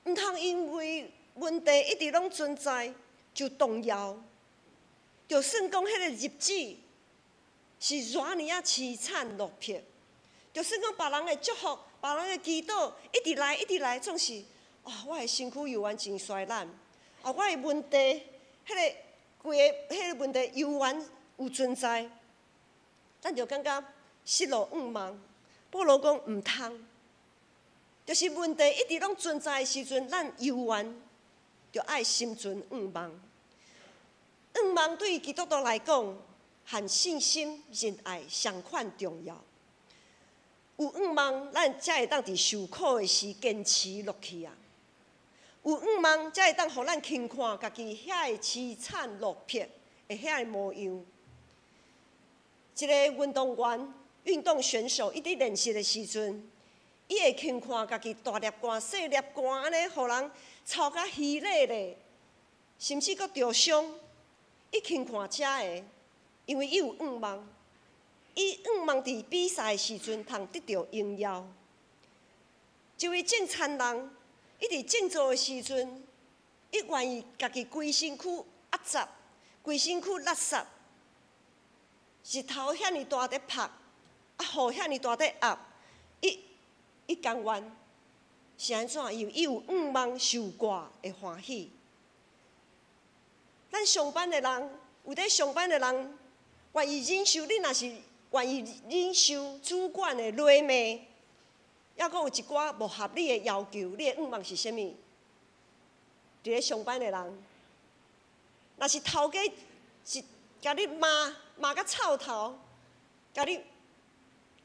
毋通因為問題一直攏存在就動搖，就算講彼個日子是偌爾仔淒慘落魄，就算講別人的祝福、別人的祈禱一直來、一直來，總是啊，我的身軀猶原真衰懶，啊，我的問題，彼个規个彼个問題猶原有存在，咱就感覺失落盼望。保羅講毋通，就是問題一直攏存在的時陣，咱猶原就愛心存盼望。盼望對基督徒來講，和信心、仁愛相款重要。有盼望，咱才會當佇受苦的時堅持落去啊！有盼望，才會當予咱輕看家己遐个淒慘落魄的遐個模樣。一個運動員、運動選手，伊佇練習的時陣，伊會輕看家己大粒汗、細粒汗，按呢，予人操甲稀咧咧，甚至閣著傷。伊輕看遮个，因為伊有盼望。伊盼望佇比賽的時陣，通得著榮耀。一位種田人，伊佇種作的時陣，伊願意家己規身軀壓雜，規身軀垃圾，日頭遐爾大佇曝，啊雨遐爾大佇壓，伊伊甘願。是按怎？因為伊有盼望收割的歡喜。咱上班的人，有佇上班的人，願意忍受。你若是願意忍受主管的詈罵，抑閣有一寡無合理的要求，你的願望是啥物？佇咧上班的人，若是頭家是共你罵罵甲臭頭，共你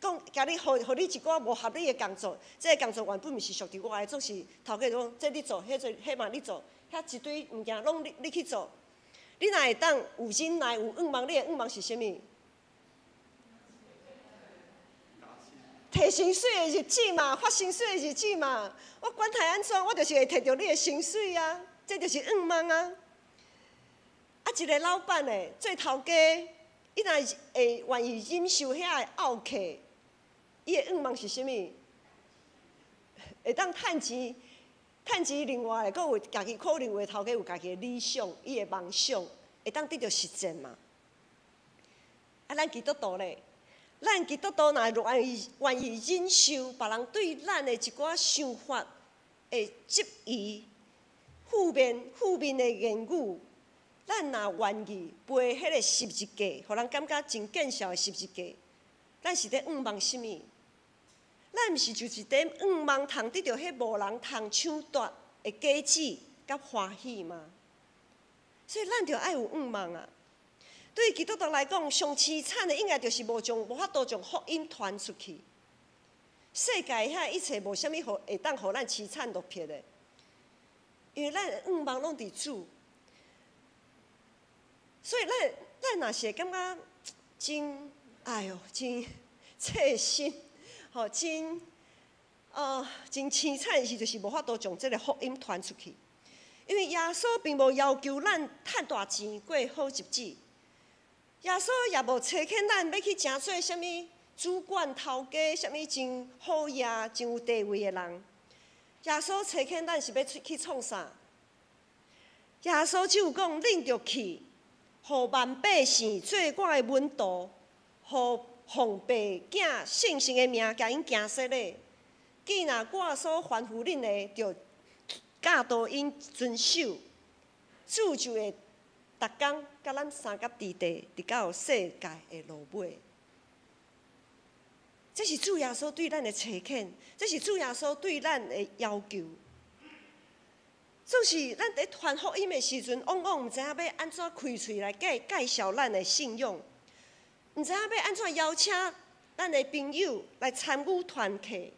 講，共你予予你一寡無合理的工作，這个工作原本毋是屬佇我的，總是頭家講這你做，彼做彼嘛你做，遐一堆物件攏你你去做。你若會當有忍耐、有願望，你的願望是啥物？提薪水的日子嘛，發薪水的日子嘛，我管他按怎，我就是會提著你的薪水啊，這就是願望啊。啊，一個老闆呢，做頭家，伊若會願意忍受遐个惲客，伊的願望是啥物？會當趁錢，趁錢另外，閣有家己可能有的頭家有家己的理想，伊的夢想會當得著實踐嘛。啊，咱基督徒咧，咱基督徒若願意願意忍受別人對咱的一寡想法的質疑、負面負面的言語，咱若願意背彼個十字架，予人感覺真見笑的十字架，咱是佇向望啥物？咱毋是就是佇向望通得著彼無人通搶奪的果子佮歡喜嗎？所以咱著愛有向望啊！對基督徒來講，上淒慘的應該就是無將無法度將福音傳出去。世界遐一切無啥物予會當予咱淒慘落魄的，因為咱的向望攏佇主。所以咱咱若是會感覺真哎喲，真切心，吼真真淒慘的時，就是無法度將這个福音傳出去。因為耶穌並無要求咱趁大錢過好日子，耶穌也無差遣咱欲去成做啥物主管頭家，啥物真好額、真有地位的人。耶穌差遣咱是欲出去創啥？耶穌只有講，恁著去，予萬百姓做我的門徒，予奉父囝聖神的名，共𪜶行洗禮。既若我所吩咐恁的，著教導𪜶遵守。主就會逐工佮咱相佮佇地，直到世界的落尾。這是主耶穌對咱的差遣，這是主耶穌對咱的要求。總是咱佇傳福音的時陣，往往毋知影欲按怎開喙來介介紹咱的信仰，毋知影欲按怎邀請咱的朋友來參與團契，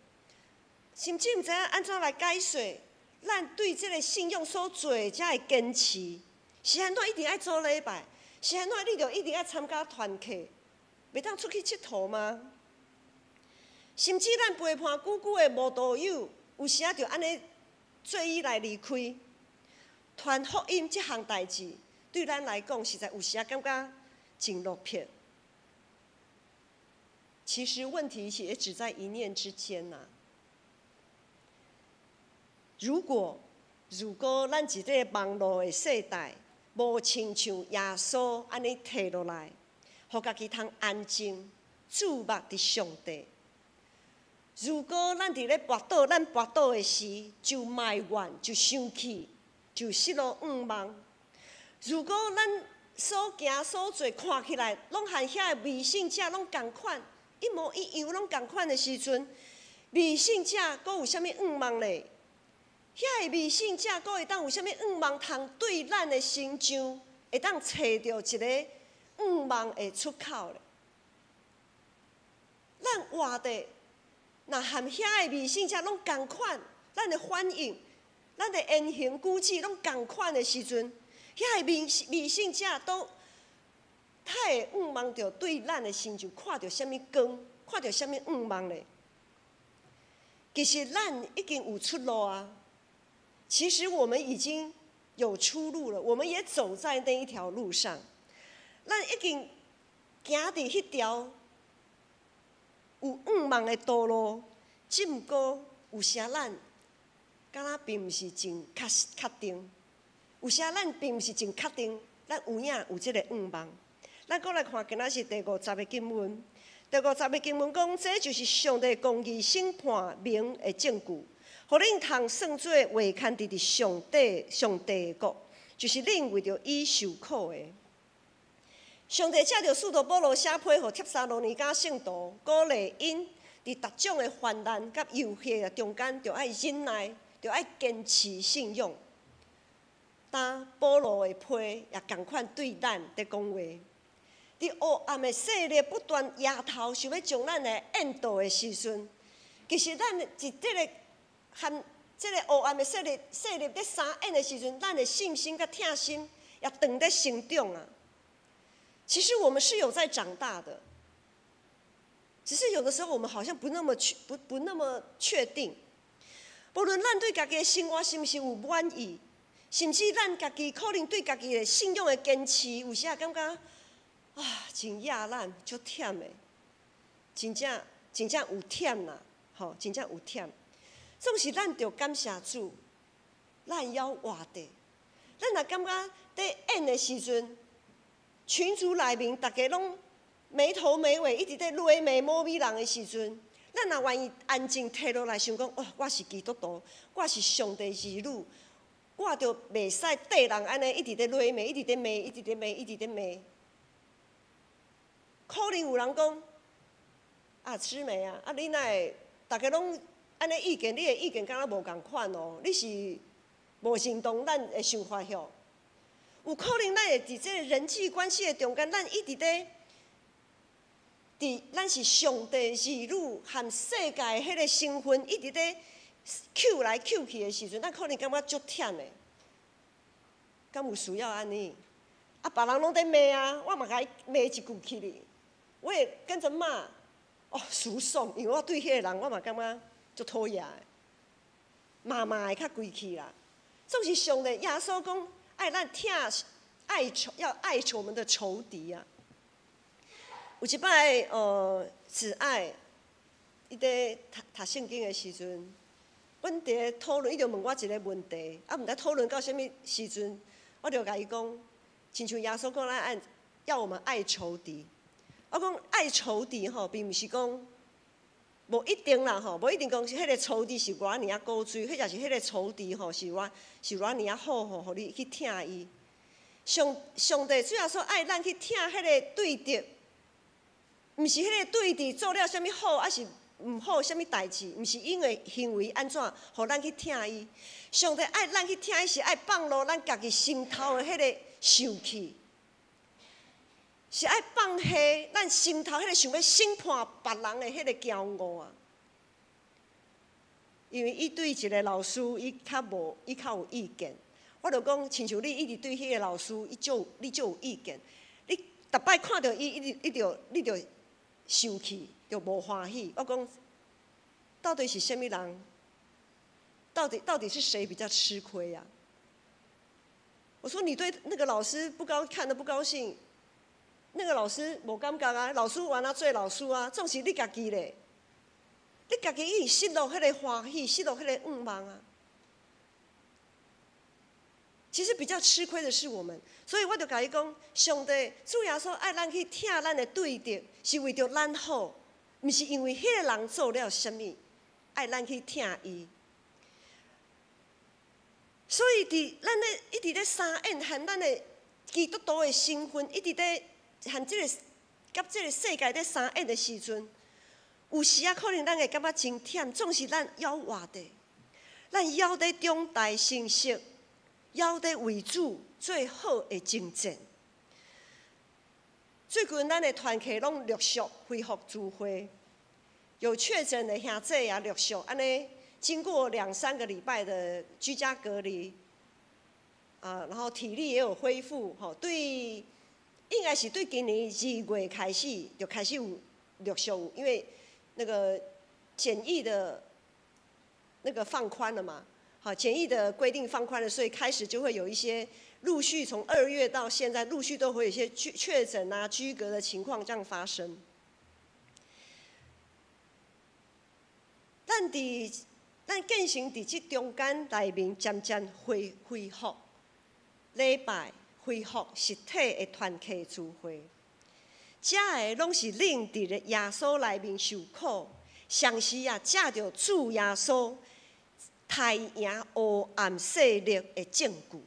甚至毋知影按怎來解釋咱對這个信仰所做的遮的堅持。是按怎一定愛做禮拜？是按怎你著一定愛參加團契？袂當出去𨑨迌嗎？甚至咱陪伴久久的慕道友，有時仔就按呢做伊來離開。傳福音這項代誌，對咱來講，實在有時仔感覺真落魄。其實問題也只在一念之間吶。如果如果咱佇這个網路的世代，無親像耶穌按呢退落來，予家己通安靜注目佇上帝。如果咱佇咧跋倒，咱跋倒的時就埋怨、就生氣、就失落向望。如果咱所行所做看起來攏和遐个未信者攏仝款，一模一樣攏仝款的時陣，未信者閣有啥物向望咧？遐个未信者閣會當有啥物向望，通對咱的成就會當揣著一个向望的出口咧？咱活的若和遐个未信者攏仝款，咱的反應、咱的言行舉止攏仝款的時陣，遐個未信者都，他會向望著對咱的成就看著啥物光，看著啥物向望咧？其實咱已經有出路啊！其實我們已經有出路了，我們也走在那一條路上。咱已經行佇彼條有向望的道路，只毋過有時咱敢若並毋是真確確定。有時咱並毋是真確定，咱有影有這個向望。咱閣來看，今仔是第五十个經文。第五十个經文講，這就是上帝公義審判明的證據，予恁通算做話牽佇上帝的國，就是恁為著伊受苦的。上帝藉著使徒保羅寫批予帖撒羅尼迦聖徒，鼓勵𪜶佇逐種的患難佮誘惑的中間，著愛忍耐，著愛堅持信仰。當保羅的批也仝款對咱佇講話，佇黑暗的勢力不斷搖頭，想欲將咱來引導的時陣，其實咱佇這个和這个黑暗的勢力佇相演的時陣，咱的信心佮疼心也斷佇成長啊。其實我們是有在長大的，只是有的時候我們好像不那麼確定。無論咱對家己的生活是毋是有滿意，甚至咱家己可能對家己的信仰的堅持，有時也感覺啊，真壓咱，足忝的，真正真正有忝啦，吼，真正有忝。總是咱著感謝主，咱猶活著。咱若感覺佇演的時陣，群組內面逐家攏沒頭沒尾，一直佇詈罵某某人的時陣，咱若願意安靜退落來想講，哦，我是基督徒，我是上帝兒女，我就袂使綴人按呢一直佇詈罵，一直佇罵，一直佇罵，一直佇罵。可能有人講，啊，姊妹啊，啊，你哪會逐家攏按呢意見，你的意見敢若無仝款哦？你是無認同咱的想法吼？有可能咱會佇這個人際關係的中間，咱一直佇佇咱是上帝兒女和世界彼个身份一直佇抾來抾去的時陣，咱可能感覺足忝的。敢有需要按呢？啊，別人攏佇罵啊，我嘛共伊罵一句起哩，我也跟著罵。哦，舒爽，因為我對彼个人，我嘛感覺足討厭的，罵罵會較規氣啦。總是上帝耶穌講，愛咱疼愛仇，要愛我們的仇敵啊！有一擺，慈愛，伊佇讀讀聖經的時陣，阮佇咧討論，伊就問我一个問題，啊，毋知討論到啥物時陣，我就共伊講，親像耶穌講咱愛要我們愛仇敵。我講愛仇敵吼，並毋是講無一定啦吼，無一定講是彼个仇敵是偌爾仔古錐，或者是彼个仇敵吼是偌是偌爾仔好吼，予你去疼伊。上帝主耶穌愛咱去疼彼个對敵，毋是彼個對敵做了啥物好，抑是毋好啥物代誌，毋是因為行為按怎，予咱去疼伊。上帝愛咱去疼伊，是愛放落咱家己心頭的彼个受氣，是愛放下咱心頭彼个想欲審判別人的彼个驕傲啊。因為伊對一个老師，伊較無，伊較有意見。我就講，親像你一直對彼个老師，伊就你就有意見。你逐擺看著伊，伊就你就生氣，就無歡喜。我講，到底是啥物人？到底是誰比較吃虧呀？我說你對那個老師不高，看得不高興，那個老師無感覺啊，老師原來做老師啊，總是你家己咧，你家己已經失落彼个歡喜，失落彼个向望啊。其實比較吃虧的是我們，所以我就共伊講，上帝主耶穌愛咱去疼咱的對敵，是為著咱好，毋是因為彼个人做了啥物。愛咱去疼伊。所以佇咱咧一直咧相演，和咱的基督徒的身份，一直咧和這个佮這个世界咧相演的時陣，有時仔可能咱會感覺真忝，總是咱猶活著，咱猶咧長大成熟，猶咧為主做好的征戰。最近咱的團契攏陸續恢復聚會，有確診的兄弟也陸續按呢。經過兩三個禮拜的居家隔離，啊，然後體力也有恢復，吼，對，應該是對今年2月開始就開始有陸續，因為那個檢疫的那個放寬了嘛，好，檢疫的規定放寬了，所以開始就會有一些陸續從2月到現在，陸續都會有一些確診啊、居隔的情況這樣發生。咱佇咱建成佇這中間內面，漸漸恢復禮拜，恢復實體的團契聚會。這个攏是恁佇咧耶穌內面受苦，同時也藉著主耶穌刣贏黑暗勢力的證據。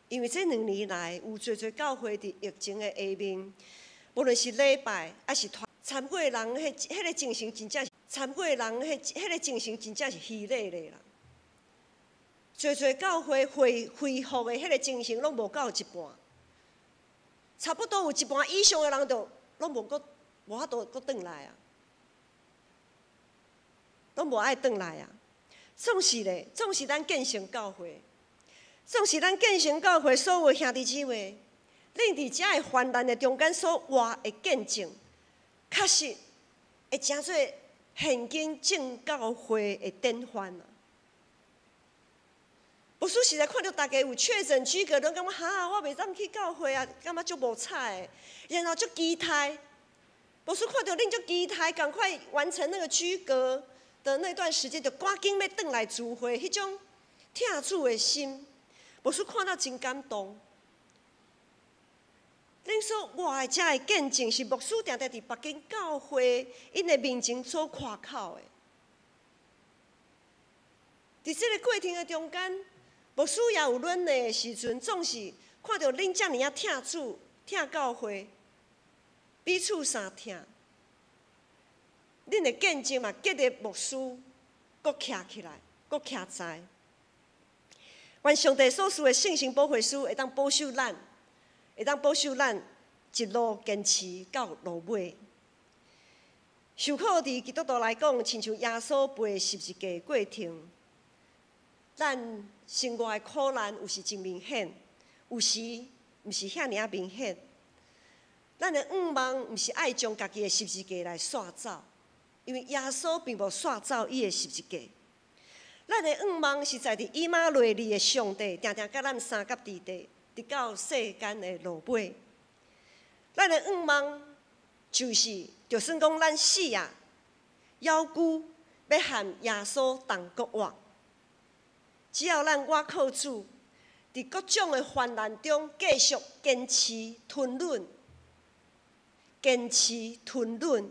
因為這2年來，有濟濟教會佇疫情的下面，無論是禮拜抑是團參與人，彼个精神真正是。參與人，彼个精神真正是虛禮的啦。濟濟教會恢復的彼个精神，攏無夠一半，差不多有一半以上的人就攏無閣無法度閣轉來啊，攏無愛轉來啊。總是咧，總是咱建成教會，總是咱建成教會所有兄弟姊妹，恁佇遮个患難的中間所活的見證，確實會成做現今眾教會的典範啊！牧師實在看著大家有確診居隔，攏感覺哈，我袂當去教會啊，感覺足無彩的，然後足期待。牧師看著恁足期待，趕快完成那個居隔的那段時間，就趕緊欲轉來聚會，彼種疼主的心，牧師看到真感動。恁所活的遮个見證，是牧師定定佇別間教會𪜶的面前所誇口的。佇這个過程的中間，牧師也有軟弱的時陣，總是看著恁遮爾仔疼主、疼教會，彼此相疼。恁的見證嘛，激勵牧師閣徛起來，閣徛在。願上帝所賜的聖神保惠師會當保守咱。會當保守咱一路堅持到落尾。受苦佇基督徒來講，親像耶穌背十字架的過程，咱生活的苦難有時真明顯，有時毋是遐爾仔明顯。咱的願望毋是愛將家己的十字架來煞走，因為耶穌並無煞走伊的十字架。咱的願望是在佇以馬內利的上帝，定定佮咱相佮佇地。直到世間的落尾，咱的願望就是，就算講咱死啊，猶閣欲和耶穌同國活。只要咱倚靠主，佇各種的患難中繼續堅持吞忍，堅持吞忍，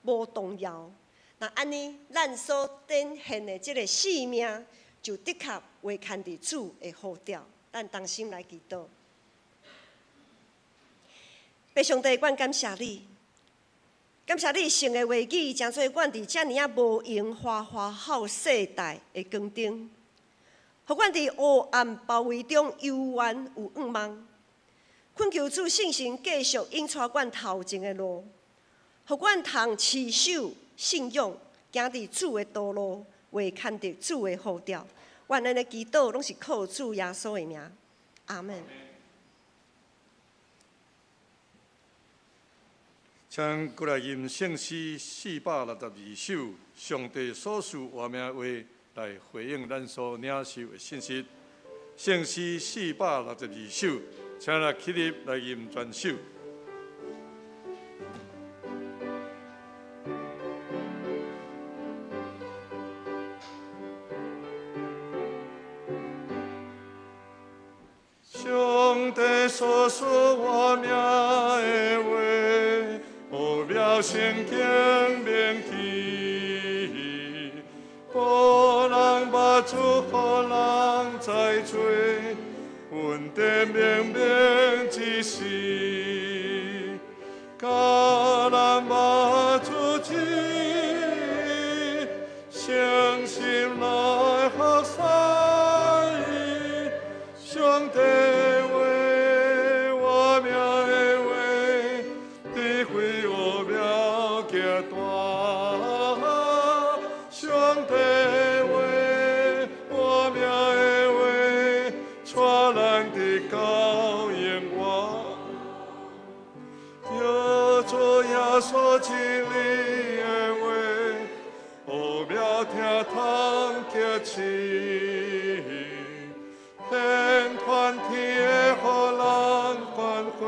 無動搖。若按呢，咱所展現的這个生命，就的確畫牽佇主的呼召。咱同心來祈禱。父上帝，阮感謝你，感謝你聖的話語，成做阮佇遮爾仔無閒花花好世代的光燈，予阮佇黑暗包圍中猶原有盼望。懇求主聖神繼續引帶阮頭前的路，予阮通持守信仰，行佇主的道路，會牽著主的呼召。阮按呢祈禱，攏是靠主耶穌的名，阿們。請過來吟聖詩462首，上帝所賜活命話來回應咱所領受的信息。聖詩462首，請來起立來吟全首。上帝所賜活命的話，奧妙聖經銘記，無人捌主，予人知罪，恩典明明之時，教咱捌主旨，誠心來服侍伊，上帝話，活命的話，智慧奧妙極大。上帝話，活命的話，帶咱直到永遠。叫做耶穌真理的話，奧妙聽通潔淨，天傳天予人歡喜，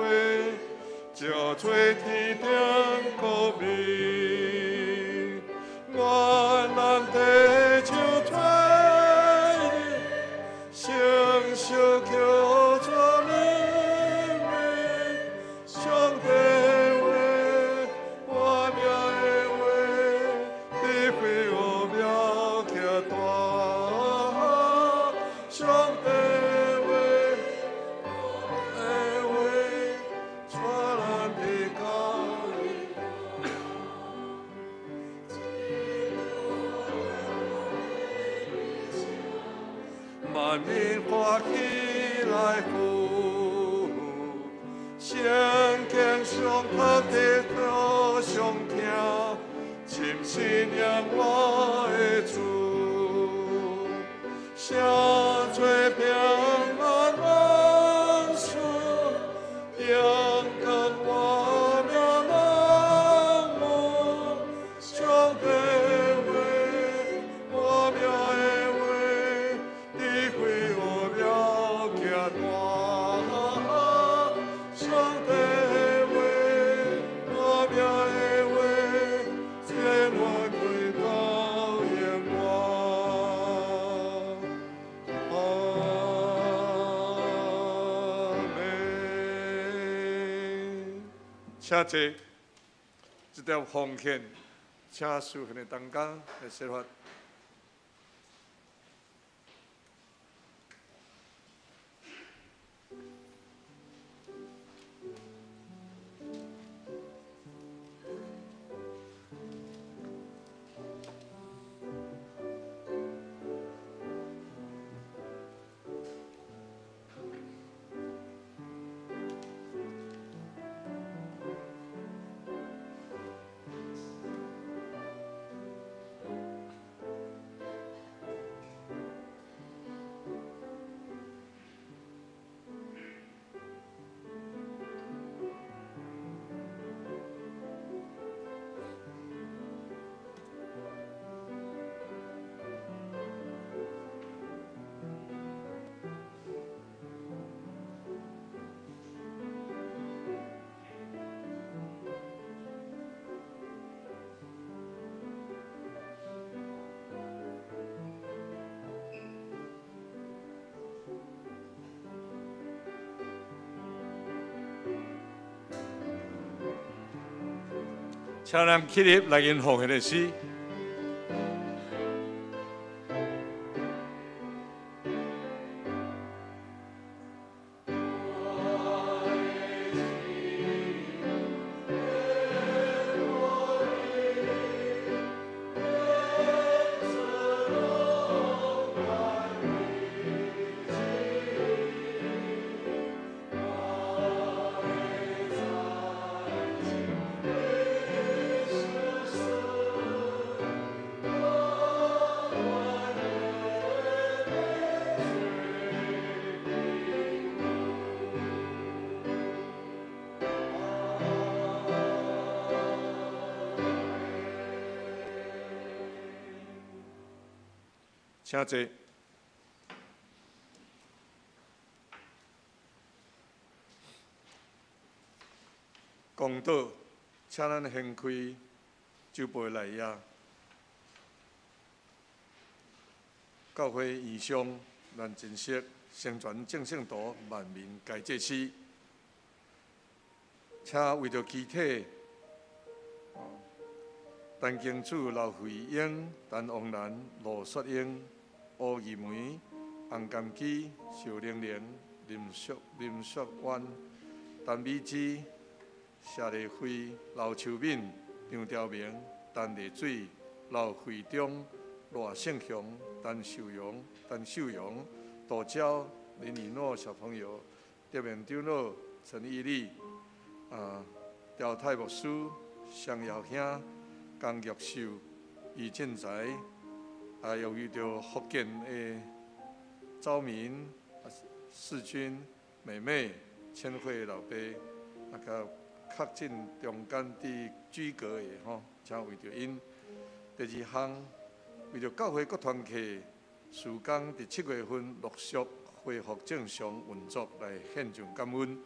照做天頂光明。願咱地球做成熟叫做人民，上帝話，活命的話，智慧奧妙極大。上帝話，的話，帶咱直到永遠。萬民歡喜來赴，聖經上讀的歌上聽，深信仰我的主，寫做平安萬事，陽光活命萬物，上帝話，活命的話，智慧奧妙極大。上帝話，活命的話，千萬開到永遠。阿們。請坐，這條奉獻，請司獻的同工來設法。請咱起立來吟奉獻的詩。請坐。公道，請咱掀開酒杯內頁。教會異象，咱珍惜成全眾聖徒，萬民皆祭司。請為著肢體，陈敬柱、刘慧英、陈王兰、罗雪英、吴义梅、洪甘基、邵玲玲、林雪婉、陈美芝、谢丽慧、刘秋敏、张朝明、陈丽水、刘惠忠、赖胜雄、陈秀荣、陈秀荣、杜娇、林以诺小朋友、德明长老、陈义利、赵泰牧师、双耀兄、江玉秀、余进才，啊，由于著福建的昭明、世军、妹妹、千惠老爸，啊，佮确诊中间伫居阁的吼，请为著𪜶。第二项，为著教会各团契事工伫7月份陆续恢复正常运作来献上感恩。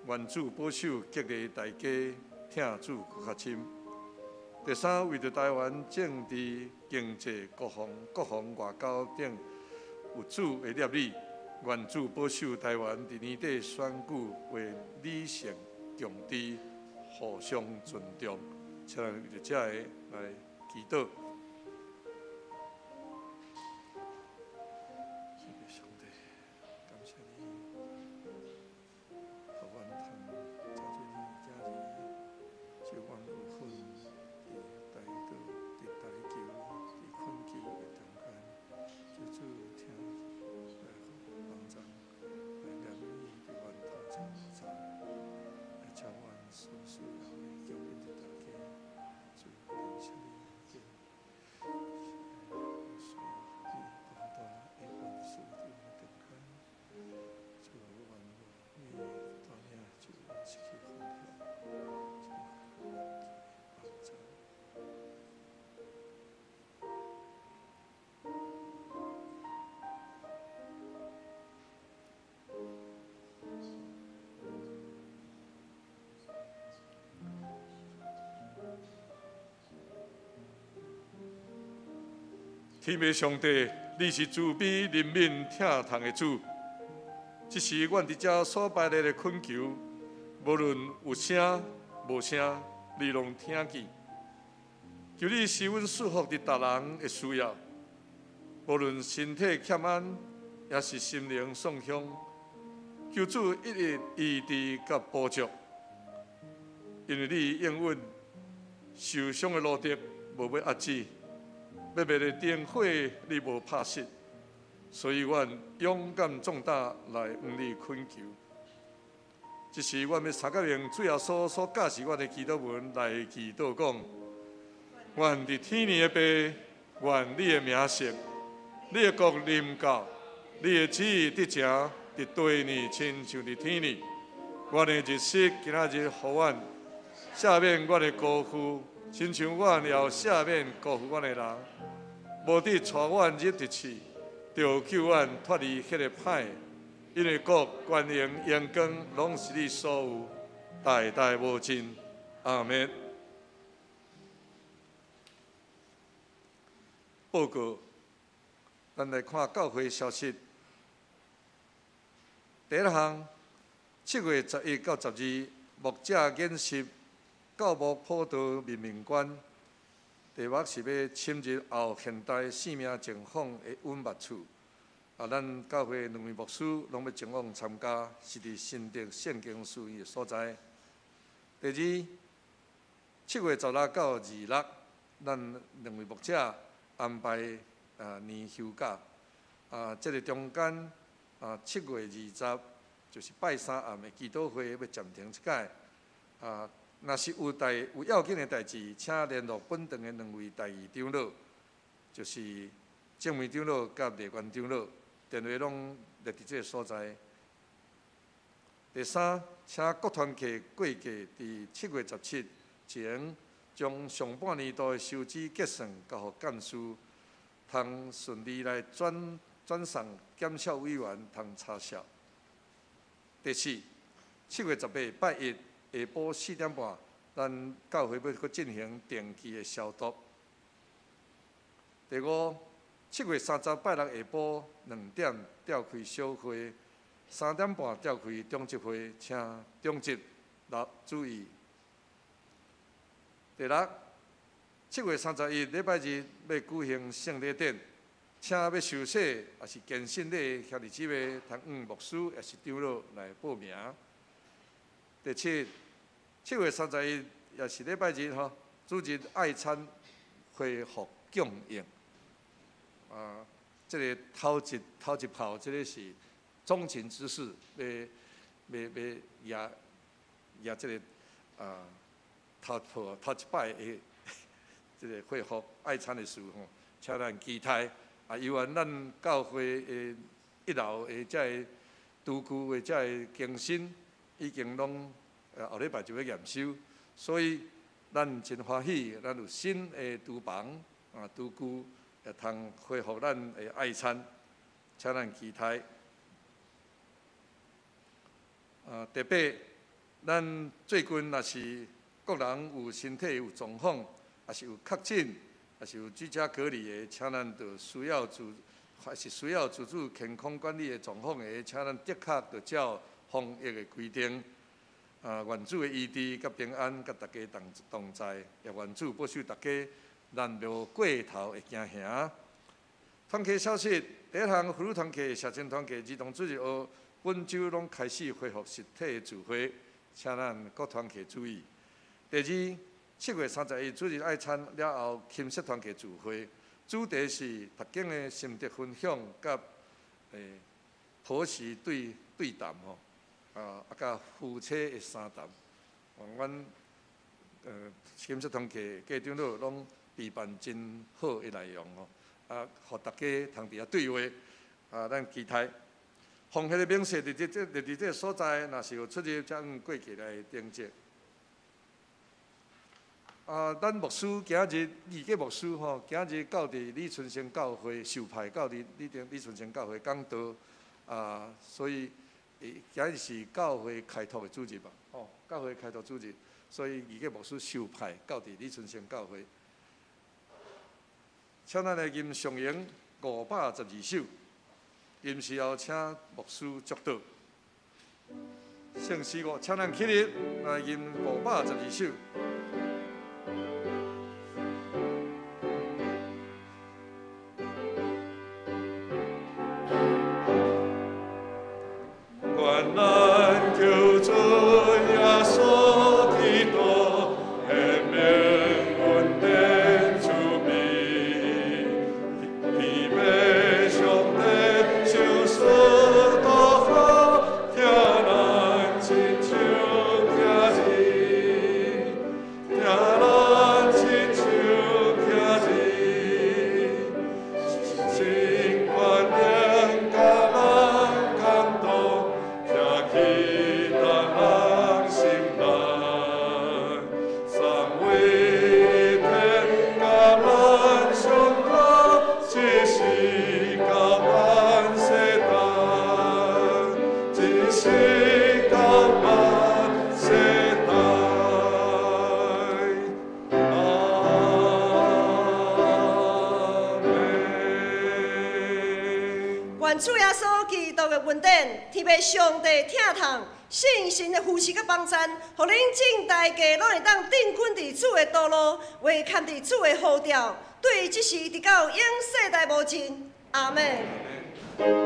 愿主保守激励大家，疼主阁较深。第三，为著台湾政治、经济、国防、外交等有主的摄理，愿主保守台湾伫年底选举为理性共治，互相尊重。请咱为著这个来祈祷。谢谢上帝，感谢你，予阮通成做你的囝兒，祝阮有份佇代禱、佇代求、佇懇求的中間，求主聽來幫助，來憐憫佇阮頭前站，來將阮所需要的供應予大家。主，感謝你，需要你大大的恩賜佇阮中間，主，願你帶領，就阮失去方向，主，幫助。天父上帝，你是慈悲、怜悯、疼痛的主。这时，阮伫遮所摆列的恳求，无论有声无声，你拢听见。求你赐阮赐福伫逐人的需要，无论身体欠安，抑是心灵创伤，求主一一医治佮补足。因为你应允受伤的路德无欲遏止，欲灭的灯火你无拍熄，所以阮勇敢壮胆来向你恳求。这时，阮欲参加用主耶稣所教示阮的祈祷文来祈祷讲：愿伫天的父，愿你的名圣，你的国临到，你的旨意得成伫地呢，亲像伫天呢。阮的日食今仔日予阮，赦免阮的辜负，亲像阮也有赦免辜负阮的人。无得带阮入伫试，著救阮脱离彼个歹的。因为国、权荣、荣光，拢是你所有，代代无尽。阿们。报告，咱来看教会消息。第一项，7月11到12，牧者研习教牧普道面面观，题目是欲深入后现代生命情况的隐密处。啊，咱教会两位牧师拢欲前往参加，是伫新竹圣经书院的所在。第二，7月16到26，咱两位牧者安排年休假。啊，这个中间啊，7月20，就是拜三暗的祈祷会欲暂停一摆。啊，若是有要紧的代志，请联络本堂的两位代议长老，就是正明长老佮丽娟长老，电话拢列伫这个所在。第三，请各团契过计伫7月17前，将上半年度的收支结算交予干事，通顺利来转送检校委员通查阅。第四，7月18拜一下晡4点半，咱教会欲阁进行定期的消毒。第五，7月30拜六下晡2点召开小会，3点半召开长执会，请长执来注意。第六， 7月31禮拜日欲舉行聖禮典，請欲受洗抑是堅信禮兄弟姊妹，通向牧師抑是長老來報名。第七，7月31也是禮拜日吼，主日愛餐恢復供應。啊，這个頭一頭一炮，這个是總情執事欲欲欲舉舉這个啊頭炮頭一擺的這个恢復愛餐的事吼，請咱期待。啊，猶原咱教會的一樓的這个廚具的這个更新，已經攏後禮拜就欲驗收，所以咱真歡喜，咱有新的廚房啊，廚具會通恢復咱的愛餐，請咱期待。啊，特別咱最近若是個人有身體有狀況，抑是有確診，抑是有居家隔離的，請咱就需要自，還是需要自主健康管理的狀況的，請咱的確就照防疫的規定。啊，願主的醫治佮平安，佮大家同同在，也願主保守大家，咱無過頭的驚嚇。團契消息，第一項婦女團契、社青團契、兒童主日學，本週攏開始恢復實體聚會，請咱各團契注意。第二，7月31主日愛餐了後，琴瑟團契聚會，主題是讀經的心得分享，佮婆媳對對談吼。啊，佮夫妻的三談，阮琴瑟團契家長老攏備辦真好的內容吼，啊，予大家通佇遐對話，啊，咱期待。奉獻的明細佇這个所在，若是有出入，才向過去來登記。啊，咱牧師今日二級牧師吼，今日到佇李春生教會受派到佇李春生教會講道，啊，所以。今日是教會開拓的主日吧？吼，教會開拓主日，所以二級牧師受派到佇李春生教會。請咱來吟上詠512首，吟時後請牧師祝禱。聖詩歌，請咱起立來吟512首。願咱求主耶穌基督顯明恩典慈悲，天父上帝受死道好，疼咱親像囝兒，疼咱親像囝兒，心肝靈佮咱感動。聽起咱人心內，三位一體佮咱相交，一世到萬世代，一世到萬世代。阿們。願主耶穌基督的恩典，天父上帝疼痛，聖神的扶持佮幫贊，予恁眾大家攏會當定根佇主的道路，袂崁佇主的呼召，對這時直到永世代無盡。阿們。阿們，阿們，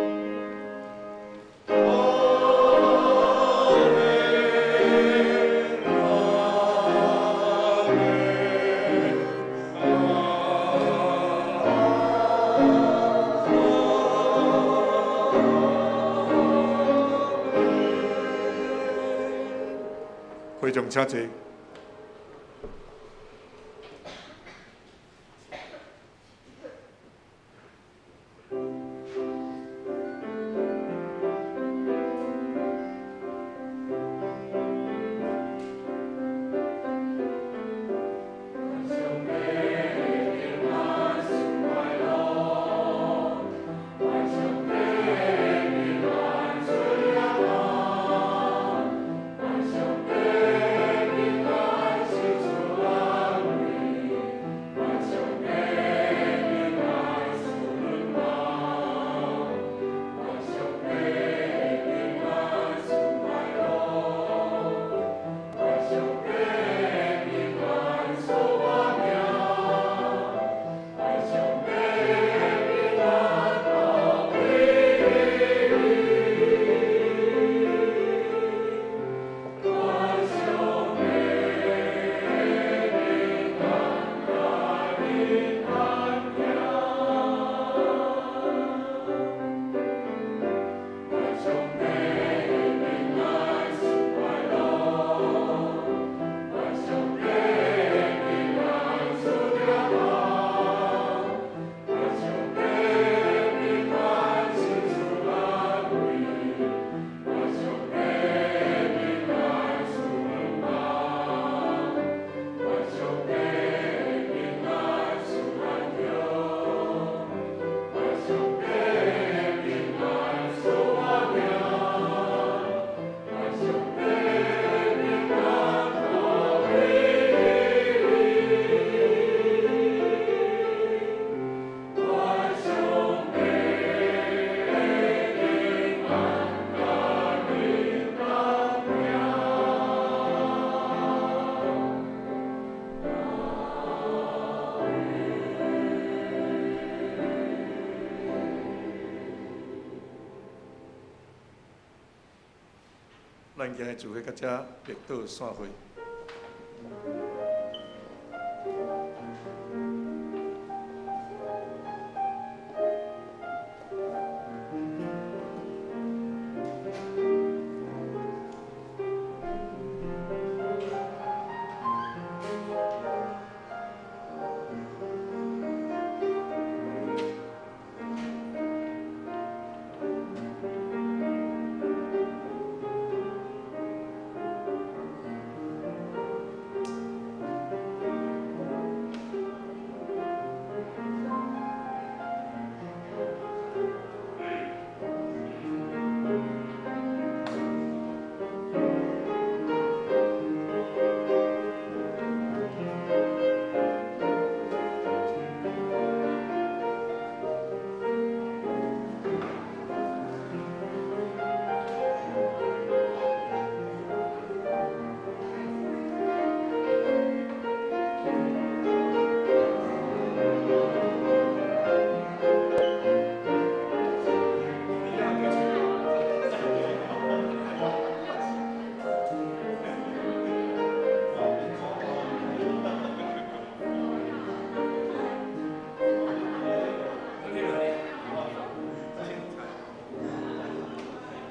會眾請坐。上帝。咱今日聚會到遮，祝禱散會。